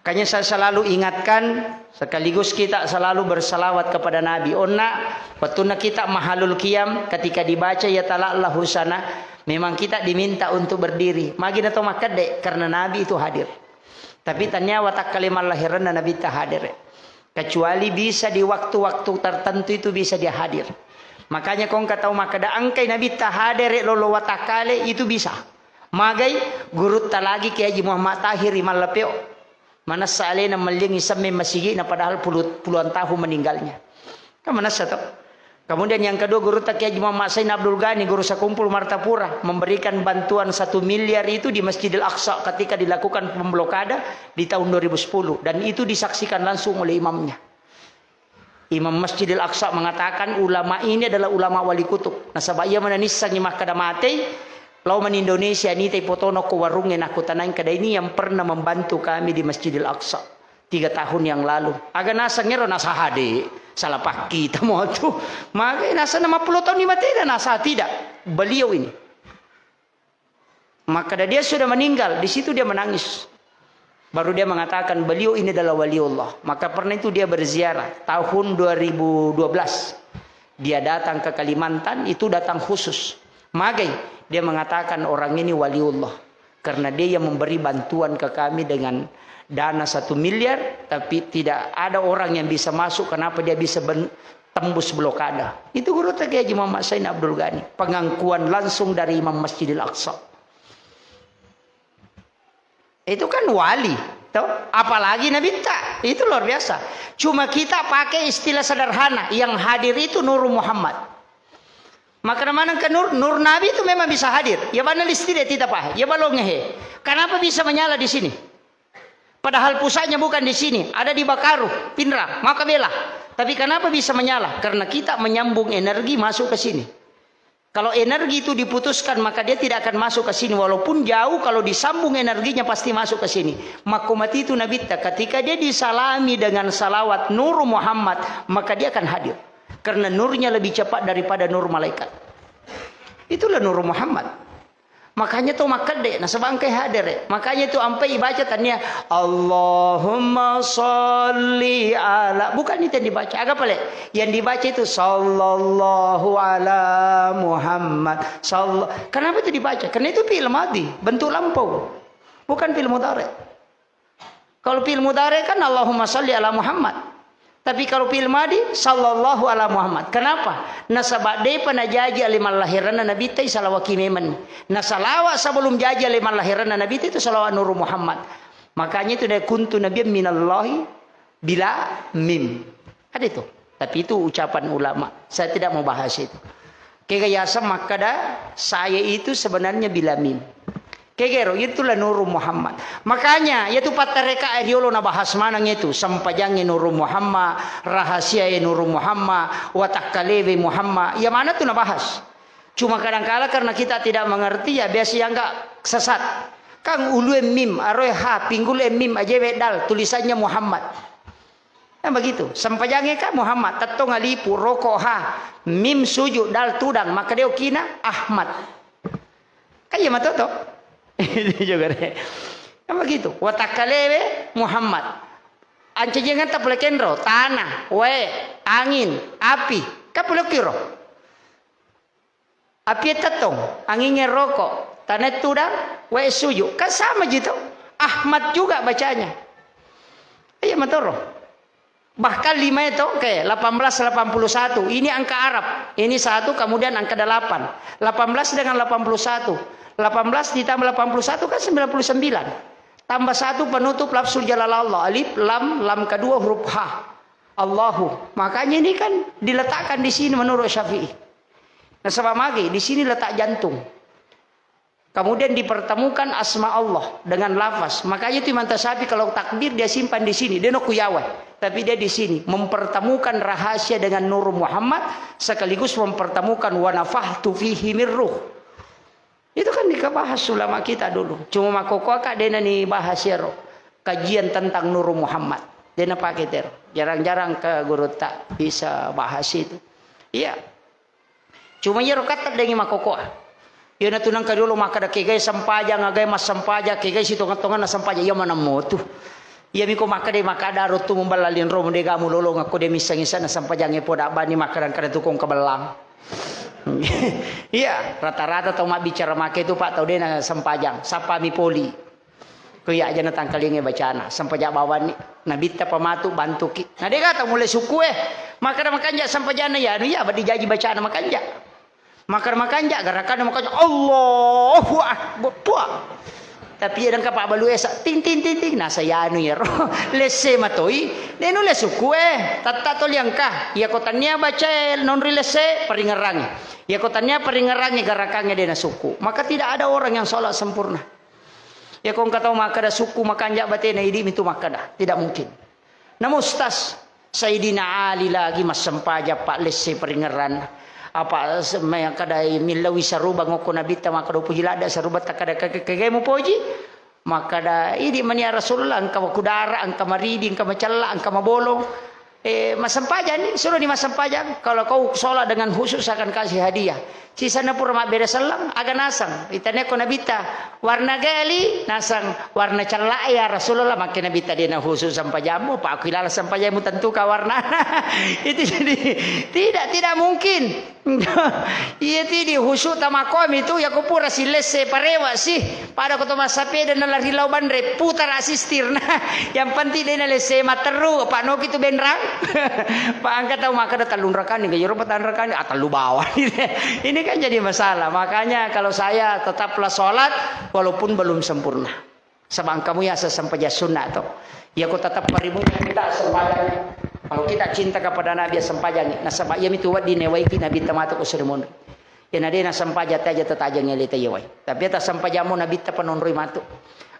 Makanya saya selalu ingatkan, sekaligus kita selalu bersalawat kepada Nabi. Onna, waktu kita mahalul qiyam, ketika dibaca ya talak lahusana, memang kita diminta untuk berdiri. Magi na to makkedde, karena Nabi itu hadir. Tapi tania watak kalimat lahiranna Nabi ta hadir. Kecuali bisa di waktu-waktu tertentu itu bisa dia hadir. Makanya kong kata makkeda engkai Nabi ta hadir lolo watak kale itu bisa. Magai gurutta lagi Kiai Haji Muhammad Tahir Mallapeo. Manessa alena mellingi semme masigi na padahal pulu-, puluhan tahun meninggalnya. Kan manessa to. Kemudian yang kedua, gurutta Kiai Haji Muhammad Sain Abdul Ghani, guru sekumpul Martapura, memberikan bantuan satu miliar itu di Masjidil Aqsa ketika dilakukan pemblokade di tahun dua ribu sepuluh. Dan itu disaksikan langsung oleh imamnya. Imam Masjidil Aqsa mengatakan ulama ini adalah ulama wali kutub. Nasaba iya mananissangi makkeda matei, lao mani Indonesia nitai potona ko warungnge, nakutanain kada ini yang pernah membantu kami di Masjidil Aqsa. Tiga tahun yang lalu. Aga naseng ero nasa hade, salah pakkita mo tu. Maka nasa nama puluh tahun ni mati dan nasa tidak. Beliau ini. Maka dia sudah meninggal, di situ dia menangis. Baru dia mengatakan beliau ini adalah waliullah. Maka pernah itu dia berziarah tahun dua ribu dua belas. Dia datang ke Kalimantan, itu datang khusus. Magai, dia mengatakan orang ini waliullah. Karena dia yang memberi bantuan ke kami dengan dana satu miliar, tapi tidak ada orang yang bisa masuk. Kenapa dia bisa ben-, tembus blokade? Itu gurutta Kiai Haji Muhammad Sain Abdul Ghani. Pengakuan langsung dari Imam Masjidil Aqsa. Itu kan wali, toh? Apalagi Nabitta. Itu luar biasa. Cuma kita pakai istilah sederhana, yang hadir itu Nur Muhammad. Maka mana ke Nur, Nur Nabi itu memang bisa hadir. Ya mana listrik tidak, Pak? Ya balong he. Kenapa bisa menyala di sini? Padahal pusatnya bukan di sini, ada di Bakaru, Pinrang, maka bela. Tapi kenapa bisa menyala? Karena kita menyambung energi masuk ke sini. Kalau energi itu diputuskan, maka dia tidak akan masuk ke sini. Walaupun jauh, kalau disambung energinya pasti masuk ke sini. Makko mati itu Nabitta, ketika dia disalami dengan salawat Nur Muhammad, maka dia akan hadir. Karena nurnya lebih cepat daripada nur malaikat. Itulah Nur Muhammad. Makanya tu makkedde, nasaba engkai hadere. Makanya tu ampai ibaca tania, "Allahumma salli ala." Bukan itu yang dibaca. Aga pale? Yang dibaca itu, "Sallallahu ala Muhammad." Sall-, kenapa itu dibaca? Karena itu fi'il madhi, bentuk lampau. Bukan fi'il mudhari. Kalau fi'il mudhari kan Allahumma salli ala Muhammad. Tapi kalau fi'il madhi, sallallahu ala Muhammad. Kenapa? Nasaba depa najaji ale mallahiranna Nabitta, salawaki memang. Nasalawa sebelum jaji ale mallahiranna Nabitta itu salawat Nur Muhammad. Makanya itu dia kuntu nabiyyan minallahi bila mim. Ada itu. Tapi itu ucapan ulama. Saya tidak mau bahas itu. Kega yaseng makkada, saya itu sebenarnya bila mim. Kegero, itulah Nurul Muhammad. Makanya, yaitu pattareka riolo nabahas maneng itu. Sempajangnge Nurul Muhammad, rahasiae Nurul Muhammad, watakkalewe Muhammad. Ya mana tu nabahas? Cuma kadangkala karena kita tidak mengerti, ya biasa yang enggak sesat. Kang ulue mim, aroe ha, pinggul mim, ajewe dal, tulisannya Muhammad. Nah, begitu. Sempajangnge ka Muhammad, tettong alipu, roko ha, mim sujud, dal tudang, maka dia okina Ahmad. Kan iya matoto. Itu juga deh. Kan begitu. Watakkalewe Muhammad. Ancajengan tapole kenro, tanah, wae, angin, api. Kan pole kiro. Api tettong, angingnge roko, tanah tudang, wae suju. Kan sama ji to. Ahmad juga bacanya. Iya matoro. Bahkan lima itu, oke, delapan belas delapan puluh satu. Ini angka Arab. Ini satu, kemudian angka delapan. Delapan belas dengan delapan puluh satu. Delapan belas ditambah delapan puluh satu kan sembilan puluh sembilan. Tambah satu penutup lafzul jalalah Allah. Alif, lam, lam kedua huruf ha. Allahu. Makanya ini kan diletakkan di sini menurut Syafi'i. Nasaba magi, di sini letak jantung. Kemudian dipertemukan asma Allah dengan lafaz. Makanya itu Imam Tasyafi kalau takbir dia simpan di sini, dia noku yawa. Tapi dia di sini mempertemukan rahasia dengan Nur Muhammad sekaligus mempertemukan wa nafakhtu fihi min ruh. Itu kan dikabahas ulama kita dulu. Cuma makkokkoe ka dena ni bahas iyaro. Kajian tentang Nur Muhammad. Dena pake tero. Jarang-jarang ke gurutta bisa bahas itu. Iya. Cuma iyaro katta dengi makkokkoe. Iyana tu nengka dulu makkada kegai sempajang, agai massempajang, kegai sitonga-tonganna sempajang. Iya maneng motu. Iya miko makkada, makkada rottu muballa linro mu dega mulolong akko de misseng-issenna sempajang e poda bani makkada-kada tukong kebellang. Iya, rata-rata tau mabbicara make tu, Pak, tau dena sempajang. Sapami poli. Ko iya aja natangkalinge bacana, sempajang bawanni. Nabitta pamatu bantuki. Na dega tau mulle suku e. Makkada makanja sempajanna ya anu ya, baddi jaji bacana makanja. Makkada makanja, garakanna makanja, Allahu Akbar. Tua. Tapi iya dengka pabbalu esa, ting, ting, ting, ting. Nasa yanu yaro. Lesse matoi. Denu le suku e. Tatta toli engka. Iya ko tania bacae nonri lesse, paringerangi. Iya ko tania paringerangi garakange dena suku. Maka tidak ada orang yang sholat sempurna. Iya ko engka tau makkada suku makanja batena, idi mitu makkada. Tidak mungkin. Namo Ustaz, Sayyidina Ali lagi massempajang, Pak, lesse paringerran. Apa se-, makkada millawi saruba ngokko Nabitta makkada upoji ladda saruba takkada ke-, ke-, kegemu poji? Makkada, idi mani ya Rasulullah, engka makudara, engka maridi, engka macella, engka mabolong. Eh, massempajang ni, suruh ni massempajang. Kalau kau sholat dengan khusyuk, saya akan kasih hadiah. Sisanna pura mabbere selleng, aga naseng? Itanekko Nabitta, warna gali, naseng warna cella ya Rasulullah, makke Nabitta dena khusyuk sempajammu, apa aku ilala sempajammu tentuka warnana. Itu jadi tidak, tidak mungkin. Iya ti di khusyuk tamakomi tu, ya ko pura silesse parewa sih. Pada ko to massapeda na lari lao banre, putara sistirna. Yang penting dena lesse matteru, apa noki tu benrang. Pak angka tau makkada tellung rakani, gajero patang rakani, ah, tellu bawang. Ini kan jadi masalah. Makanya kalau saya tetaplah sholat walaupun belum sempurna. Sabang kamu ya sempajang sunna to. Ya ko tetap parimu kita sempajang. Kalau kita cinta kepada Nabi sempajang. Nasaba iya mitu wedding newaiki Nabi tamatu ko seri monri. Iya na dena sempajang taja tatajang ele tayewai. Tapi ta sempajammu Nabi ta panonroi matu.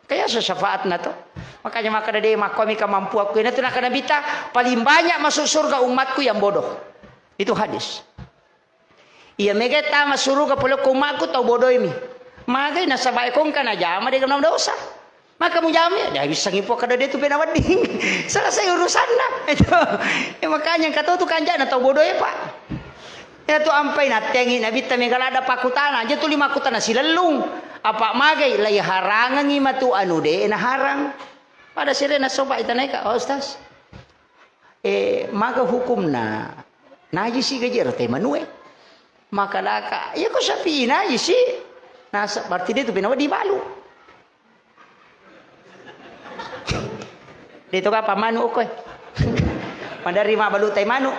Kaya so syafaatna to. Makanya makkada de makkomi kamampuakku. Ina tu nakkada Nabitta, paling banyak masuk surga umatku yang bodoh. Itu hadis. Iya mega tama suruga pole ko umatku tau bodoimi. Magai nasaba e kongka najama de kena dosa. Maka mujama ya, dia bisa ngipu kada de tu pena wedding. Selesai urusanna. Itu. Ya makanya kata tu kanjana tau bodoh ya, Pak. Ya tu ampai nattengi Nabitta mega ladda pakutana, aja tuli makutana silellung. Apa magai lai harangangi matu anu de na harang. Pada sirena soba itanaika, "Oh, Ustaz, eh, maga hukumna najisi gajero te manue?" Maka daka, "Iya ko sapi najisi." Nasa, berarti de tu pena wedding balu. De to kapang manu okkoe. Maderri mabbalu tai manu.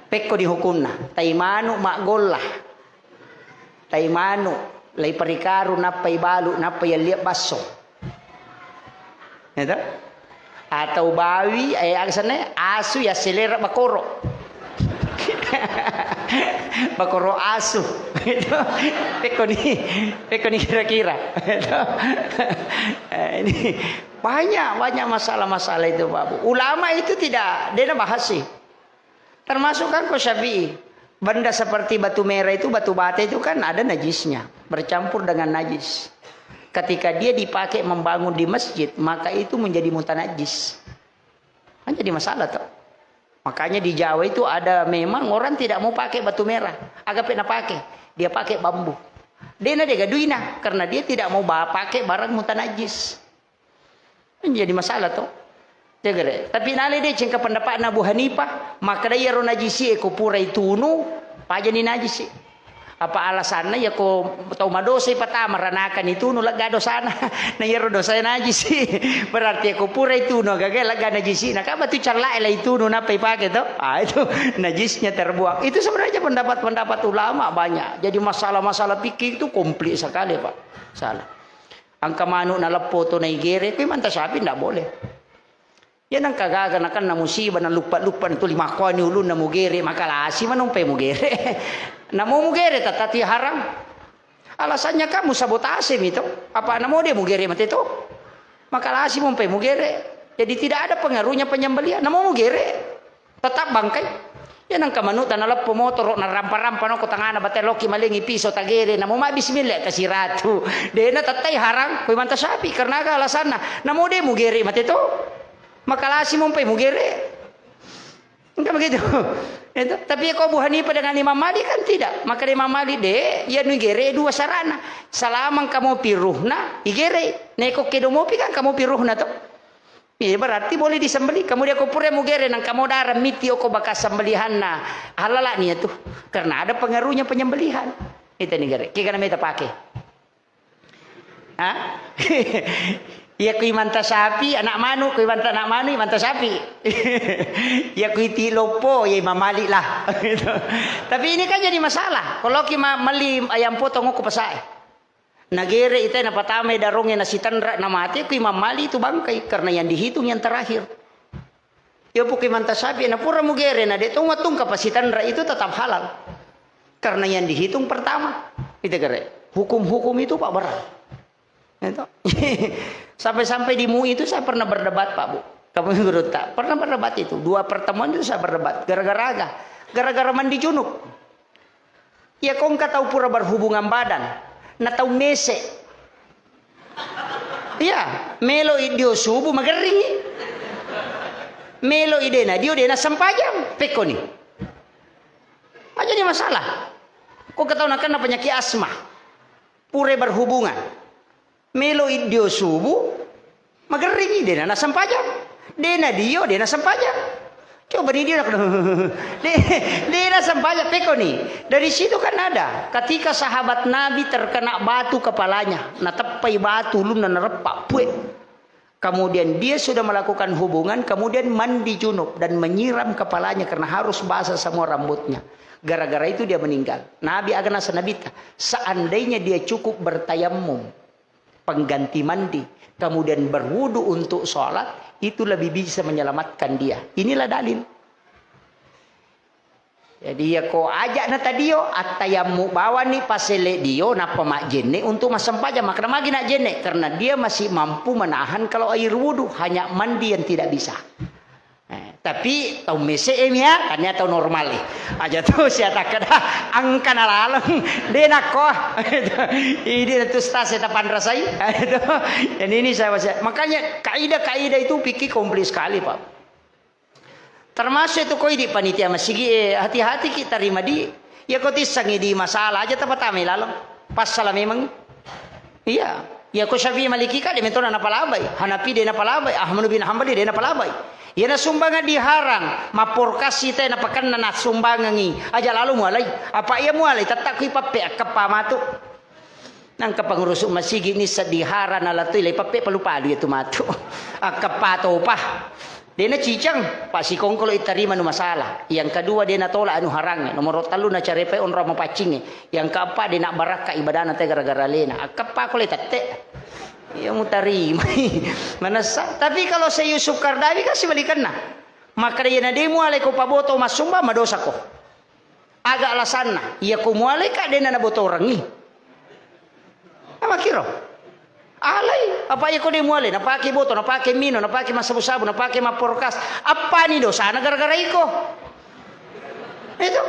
Pekko di hukumna, tai manu maggolla. Tai manu, lai parikaru, nappai balu, nappai yalliang basso. Ya to? Atau bawi, eh, asenna asu ya selera bakoro. Bakoro asu. Itu, pekkoni, pekkoni kira-kira. Itu. Eh, ini banyak, banyak masalah-masalah itu, Pak Bu. Ulama itu tidak, dia bahas sih. Termasuk kan ko Syafi'i, benda seperti batu merah itu, batu bata itu kan ada najisnya, bercampur dengan najis. Ketika dia dipakai membangun di masjid, maka itu menjadi mutanajis. Kan jadi masalah toh. Makanya di Jawa itu ada memang orang tidak mau pakai batu merah. Aga pe napake, dia pakai bambu. Dena de gaduina karena dia tidak mau ba-, pakai barang mutanajis. Jadi masalah toh. Jagare. Tapi nale de cengka pendapatna Abu Hanifah, makkeda iyaro najisi e ko pura itunu, pajani najisi. Apa alasanna, ya ko tau madosa ipatama ranakani tunu lega dosana. Na iyaro dosa najisi. Berarti ya ko pura itunu gaga lega najisi. Nah, kan batu callak lah itunu napa ipake toh. Ah, itu najisnya terbuang. Itu sebenarnya pendapat-pendapat ulama banyak. Jadi masalah-masalah fikih itu komplit sekali, Pak. Salah. Engka manu naleppo to naigere, kui manta sapi ndak boleh. Ya nengka gaga nakenna musibah, naluppa-luppa tuli makkuani ulunna mugere, makalasi manumpai mugere. Namo mugere tatati harang. Alasannya kamu sabotase mi to. Apa namo de mugere mate to. Makalasi mumpai mugere. Jadi tidak ada pengaruhnya penyembelihan. Namo mugere. Tetap bangkai. Ya nengka manuta naleppo motoro, narampa-rampa no ko tangana bate loki malengi piso tagere, namo ma bismillah kasiratu. Dena tettai harang, koi manta sapi, karena aga alasanna. Namo de mugere mate to. Makalasi mumpai mugere. Engka begitu. Itu. Tapi ko Abu Hanifah dengan Imam Malik kan tidak. Maka Imam Malik de, ya nugere dua sarana. Salamang kamu piruhna, igere. Neko kedo mopi kan kamu piruhna to. Iya, berarti boleh disembelih. Kemudian ko pura mugere nang kamu darah miti oko bakas sembelihanna. Halala nia tu. Karena ada pengaruhnya penyembelihan. Itu ni gere. Kegana meta pakai. Hah? Iya kui manta sapi, anak manu, kui manta anak manu, manta sapi. Iya kui ti loppo, ya Imam Malik lah. Gitu. Tapi ini kan jadi masalah. Kalau ki ma-, meli ayam potong ko pasae. Nagere itai napatamai darongnge nasitenra namate, ku Imam Malik itu bangkai, karena yang dihitung yang terakhir. Ya, pokoknya manta sapi, na pura mugere, na de' to matungka pasitenra itu tetap halal. Karena yang dihitung pertama. Itu kere. Hukum-hukum itu, Pak, berat. Itu. Sampai-sampai di MUI itu saya pernah berdebat, Pak, Bu. Kamu guru tak? Pernah berdebat itu. Dua pertemuan itu saya berdebat. Gara-gara aga? Gara-gara mandi junub. Iya, ko engka tau pura berhubungan badan, na tau mese. Iya, melo i dio subuh magerringi. Melo i dena dio dena sempajang, pekkoni. Aja dia masalah. Ko engka tau nakenna penyakit asma. Pura berhubungan. Melo i dio subuh, magerringi, dena nasempajang. Dena dio, dena sempajang. Coba ni dio nak-, de-, dena sempajang, pekoni. Dari situ kan ada, ketika sahabat Nabi terkena batu kepalanya, nateppai batu, ulunna nareppa, pue. Kemudian dia sudah melakukan hubungan, kemudian mandi junub dan menyiram kepalanya karena harus basah semua rambutnya. Gara-gara itu dia meninggal. Nabi aga nasa Nabi ta, seandainya dia cukup bertayamum, pengganti mandi, kemudian berwudu untuk sholat, itu lebih bisa menyelamatkan dia. Inilah dalil. Jadi, ya ko aja na tadio, attayammu bawani pasele dio, nappa majjenne untuk massempajang. Makna magi nak jenne? Karena dia masih mampu menahan kalau air wudu, hanya mandi yang tidak bisa. Eh, tapi tau mese e mia, kan ya tau normal e. Aja tu sia takkeda, engka na laleng, de nakko. Ini tu stas ya tapanrasai. Jadi ini saya masih, makanya kaidah-kaidah itu fikih komplit sekali, Pak. Termasuk itu koi di panitia masigi, eh, hati-hati ki tarima di, ya ko tissangi di masalah aja tapatamai laleng. Passala memang. Iya. Iya, ko Syafi'i Maliki ka de metona napalabai, Hanafi de napalabai, Ahmad bin Hambali de napalabai. Iya nasumbangan diharang, mapporkasi te napakenna nasumbangangi. Aja lalo mualai. Apa iya mualai? Tetta kui pappe akkeppa matu. Nangka pangurusuk masigi nissa diharang nalatoi le pappe palu-palu iya tu matu. Akkeppa topa. Dena cicang, Pak, sikongkolo itarima nu masalah. Yang kedua, dena tolak anu harangnge. Nomor tellu, na carepai onrong mapaccingnge. Yang keempat, dena barakka ibadana te gara-gara lena. Akkeppa ko le tette. Iya mutarimai. Manessa. Tapi kalau Syekh Yusuf Qaradawi kan sibalikanna. Makkeda iyana de mualai ko paboto massumba madosako. Aga alasanna? Iya ko mualai ka dena nabotorengi. Amakkiro. Alai, apa iya ko de mualai, napake boto, napake mino, napake massabu-sabu, napake mapporkas. Appani dosana gara-gara iko? Itu.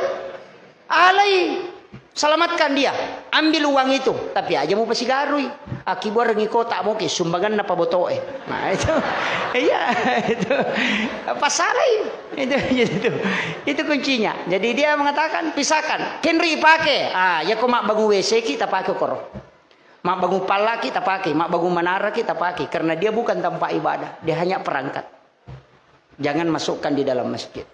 Alai, selamatkan dia. Ambil uang itu, tapi aja mupasigarui. Akkibuarengngi kota moki sumbanganna pabotoe. Nah, itu. Iya, itu. Pasalai. Itu, itu. Itu kuncinya. Jadi dia mengatakan, pisahkan. Kenri pake. Ah, ya ko mabbangun W C ki, tapake koro. Mabbangun pallaki, tapake. Mabbangun manara ki, tapake. Karena dia bukan tempat ibadah. Dia hanya perangkat. Jangan masukkan di dalam masjid.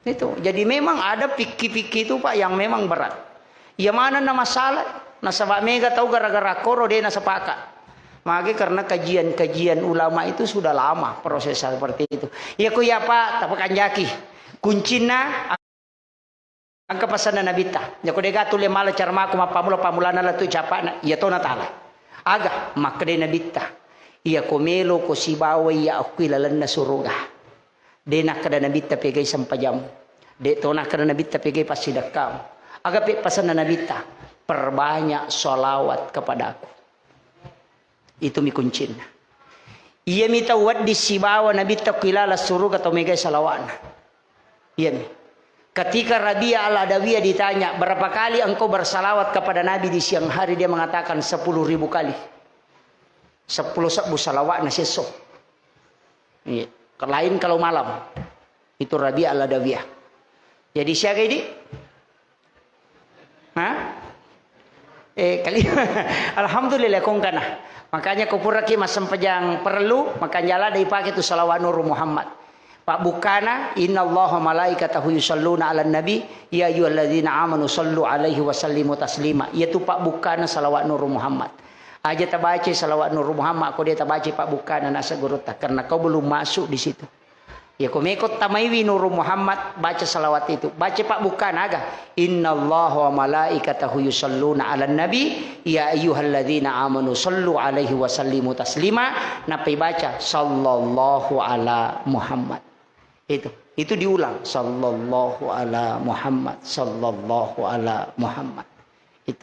Itu. Jadi memang ada fikih-fikih itu, Pak, yang memang berat. Iya manenna masalah, nasaba mega tau gara-gara koro de nasepakat. Mage karena kajian-kajian ulama itu sudah lama proses seperti itu. Iya ko iya, Pak, tapakanjaki. Kuncinna engka pasanna Nabitta. Jako dega tulle mala cara mako mappammula-pammulana lettu capana, iya tona tala. Aga makkedai Nabitta, iya ko melo ko sibawa iya akki lalenna suruga. De nakkeda Nabitta pegai sempajammu. De to nakkeda Nabitta pegai passidekkamu. Aga pe pasanna Nabitta, perbanyak salawat kepadaku. Itu mi kuncinna. Iyami tau wedding sibawa Nabitta ku ilala suruga tau megai salawatna. Iyami. Ketika Rabi'ah Al-Adawiyah ditanya, "Berapa kali engkau bersalawat kepada Nabi di siang hari?" Dia mengatakan, "Sepuluh ribu kali." Sepuluh sebbu salawatna sesso. Iya. Lain kalau malam. Itu Rabi'ah Al-Adawiyah. Jadi siaga ini? Hah? Eh, kali. Alhamdulillah kongkana. Makanya ko puraki massempajang perlu, makanya la dipake tu salawat Nuru Muhammad. Pabbukkana, "Innallaha malaikatahu yusalluna 'alan nabi, ya ayyuhalladzina amanu sallu 'alaihi wa sallimu taslima." Iyatu pabbukkana salawat Nuru Muhammad. Aja tabaca salawat Nuru Muhammad ko de tabaca pabbukkana nasa gurutta, karena kau belum masuk di situ. Ya ko meko tamaiwi Nuru Muhammad, baca salawat itu. Baca pabbukkana aga, "Innallaha wa malaikatahu yusalluna 'alan nabi, ya ayyuhalladzina amanu sallu 'alaihi wa sallimu taslima." Nappai baca, "Sallallahu ala Muhammad." Itu, itu diulang, "Sallallahu ala Muhammad, sallallahu ala Muhammad." Itu.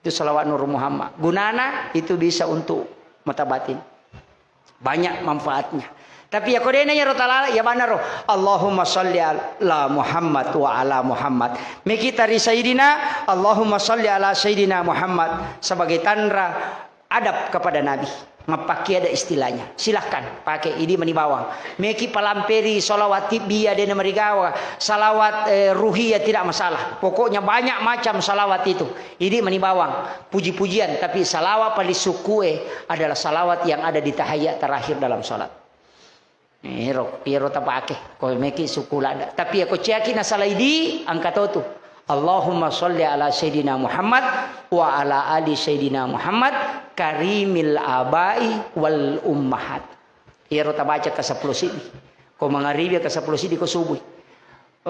Itu salawat Nur Muhammad. Gunana itu bisa untuk mata batin. Banyak manfaatnya. Tapi ya kodena ya rotala ya banaro. Allahumma salli ala Muhammad wa ala Muhammad. Meki tari Sayyidina, Allahumma salli ala Sayyidina Muhammad sebagai tanra adab kepada Nabi. Mappakke ada istilahnya. Silahkan pakai, idi mani bawang. Meki palamperi salawat tibbiyah dena marigawa, salawat, eh, ruhiyah tidak masalah. Pokoknya banyak macam salawat itu. Idi mani bawang. Puji-pujian, tapi salawat paling sukkue adalah salawat yang ada di tahiyat terakhir dalam salat. Ero, ero tapake, ko meki sukku ladda. Tapi ya ko ciaki nasalaidi, angka to tu. Allahumma salli ala Sayyidina Muhammad wa ala ali Sayyidina Muhammad karimil abai wal ummahat. Ero tabaca ke sepuluh sidi. Ko mangaribi ke sepuluh sidi ko subuh.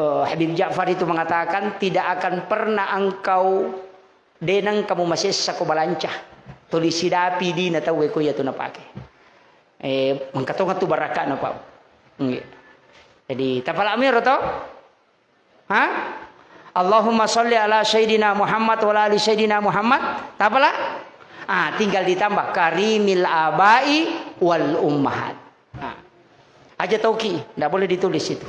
Eh, Habib Ja'far itu mengatakan, "Tidak akan pernah engkau denang kamu masessa ko balanca." Tuli sidapi dina tauwe ko iya tu napake. Eh, mengkatonga tu barakana, Pak. Nggih. Jadi, tapala miro to? Ha? Allahumma salli ala Sayyidina Muhammad wa ala ali Sayyidina Muhammad. Tapala? Ah, tinggal ditambah karimil abai wal ummahat. Nah, aja tauki, ndak boleh ditulis itu.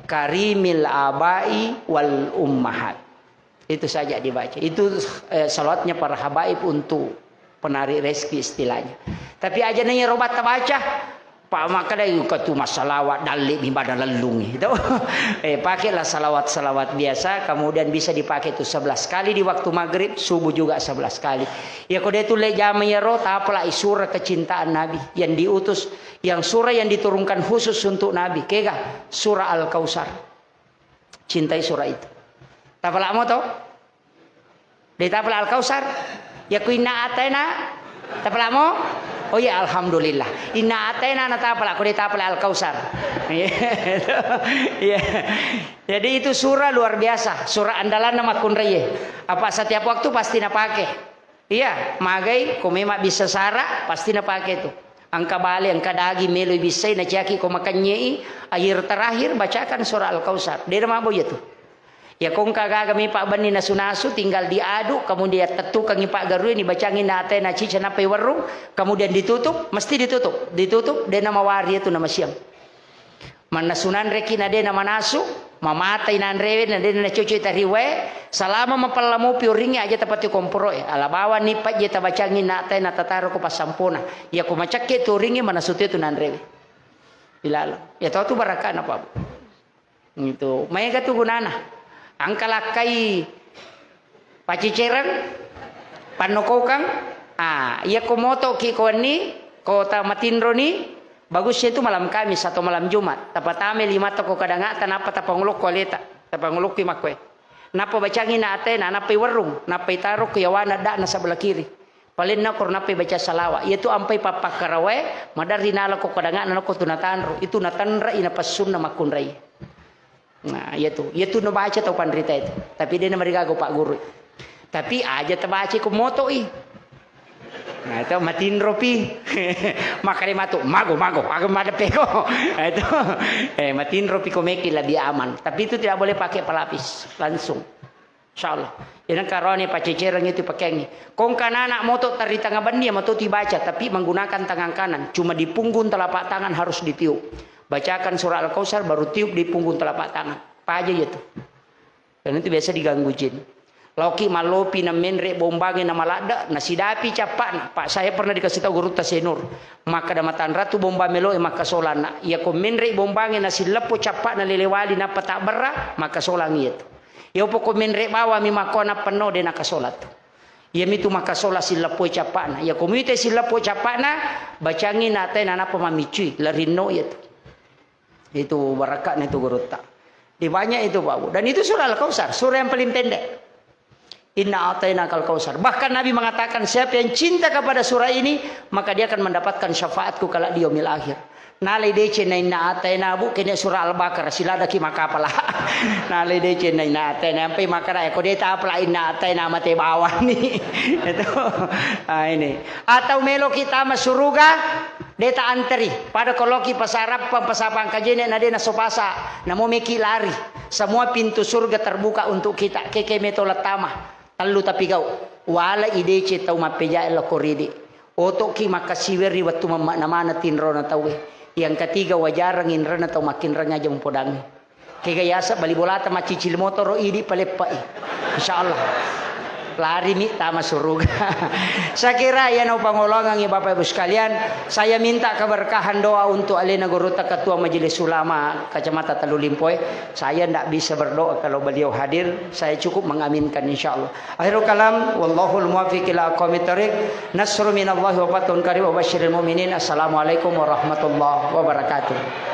Karimil abai wal ummahat. Itu saja dibaca. Itu, eh, salawatnya para habaib untuk penarik rezeki istilahnya. Tapi aja nanya robat tabaca, Pak, maka dari kau tu masalawat dalli mi pada lellung itu. Eh, pakailah salawat-salawat biasa, kemudian bisa dipakai itu sebelas kali di waktu maghrib, subuh juga sebelas kali. Ya, kau dia tu le jama ya ro, tapala surah kecintaan Nabi yang diutus, yang surah yang diturunkan khusus untuk Nabi. Kega? Surah Al-Kautsar. Cintai surah itu. Tapalamo to? De tapala Al-Kautsar. Ya ku inna ataina. Tapalamo? Oh iya, alhamdulillah. Inna ataina na tapala, ko de tapala Al-Kautsar. Iya. Iya. Jadi itu surah luar biasa, surah andalanna makkunraie. Apa setiap waktu pasti napake. Iya, magai ko memang bisa sara, pasti napake tu. Engka bale, engka daging, meloi bissai, naciaki ko makennye'i, air terakhir bacakan surah Al-Kautsar. De' namabo iya tu. Iya ko engka gaga mi pabbenni nasu-nasu, tinggal diaduk, kemudian tettukangi paggarue, nibacangi inna a'taina cica nappai werrung, kemudian ditutup, mesti ditutup. Ditutup, de' namawari iya tu namasiang. Mannasu nanreki na de' namanasu, mamatai nanrewe na de' nacocoi tariwae, salama mapella mopi oringnge aja tapati komporo'e. Ala bawanni pajje tabacangi inna a'taina tataro ko passampona. Iya ko macakke tu oringnge manasu tu nanrewe. Ilaleng. Iya to tu barakana, Pak Bu. Itu. Maega tu gunana. Engka lakkai Pacicereng, pannokokang, ah, iya ko motoki ko wenni, ko ta matinroni, bagusnya itu malam Kamis atau malam Jumat. Tapatame limata ko kadangata, nappa tapangulokko aleta, tapangulokki makkoe. Nappa bacangi inna a'taina, nappai werrung, nappai taro ko yawana da'na sebelah kiri. Palenna koro nappai baca salawa. Iya tu ampai pappakkarawae, maderri nala ko kadangana nako tu natanro. Itu natanrai napassunna makkunrai. Nah, iya tu. Iya tu nabaca tau panrita itu. Tapi de' namarigaga pagguru. Tapi aja tabaca ko moto'i. Nah, itu matinropi. Makkeda matu, "Mago, mago, aga madeppeko." Nah, itu. Eh, matinropi ko meki lebih aman. Tapi itu tidak boleh pakai pelapis, langsung. Insyaallah. Ina karone pacecereng itu pakengi. Kongka anak moto tari tanga benni, iya moto tibaca, tapi menggunakan tangan kanan. Cuma di punggung telapak tangan harus ditiup. Bacakan surah Al-Kautsar, baru tiup di punggung telapak tangan. Paja iya tu. Karena itu biasa diganggu jin. Laoki mallopi na menre bombange na maladda, na sidapi cappa'na. Pak, saya pernah dikasih tahu gurutta Senur. Makkeda matanra tu bomba meloe makkasolanna. Iya ko menre bombange na silleppo cappa'na lele wali nappa tabberra, makkasolang iya tu. Iya poko menre bawami makko nappenno de nakasolat tu. Iya mitu makkasola silleppo cappa'na. Iya ko mite silleppo cappa'na, bacangi na te na nappa mamiccui, lerinno iya tu. Itu barakatna itu gurutta. Di banyak itu, Pak Bu. Dan itu surah Al-Kautsar, surah yang paling pendek. Inna a'tainakal kautsar. Bahkan Nabi mengatakan, "Siapa yang cinta kepada surah ini, maka dia akan mendapatkan syafaatku kelak di yaumil akhir." Nalai deceng na inna a'taina, Bu, kene surah Al-Baqarah, siladaki makapala. Nalai deceng na inna a'taina, sampai makara, ko de tapala inna a'taina mate bawani. Itu. Ah, ini. Atau melo kita masuk surga, de ta anteri. Pada koloki pasarappang, pasapang kajene na de nasopasa, namo meki lari. Semua pintu surga terbuka untuk kita. Keke meto letama. Tellu tapi gau. Wala idece tau mappejae lako ridi. Otoki makkasiweri wettu mammakna maneng tinrona tauwe. Yang ketiga, wajareng inrena tau makkinreng aja mumpodangi. Kega yaseng bali bolata maccicil motoro idi paleppai. Insyaallah. Lari mi tama suruga. Saya kira iya naupangolongangi Bapak Ibu sekalian, saya minta keberkahan doa untuk alena gurutta Ketua Majelis Ulama Kacamata Tellu Limpoe. Saya ndak bisa berdoa kalau beliau hadir, saya cukup mengaminkan insyaallah. Akhirul kalam, wallahul muwaffiq ila aqwamit thariq. Nasrun minallahi wa fathun qarib wa basyiril mu'minin. Assalamualaikum warahmatullahi wabarakatuh.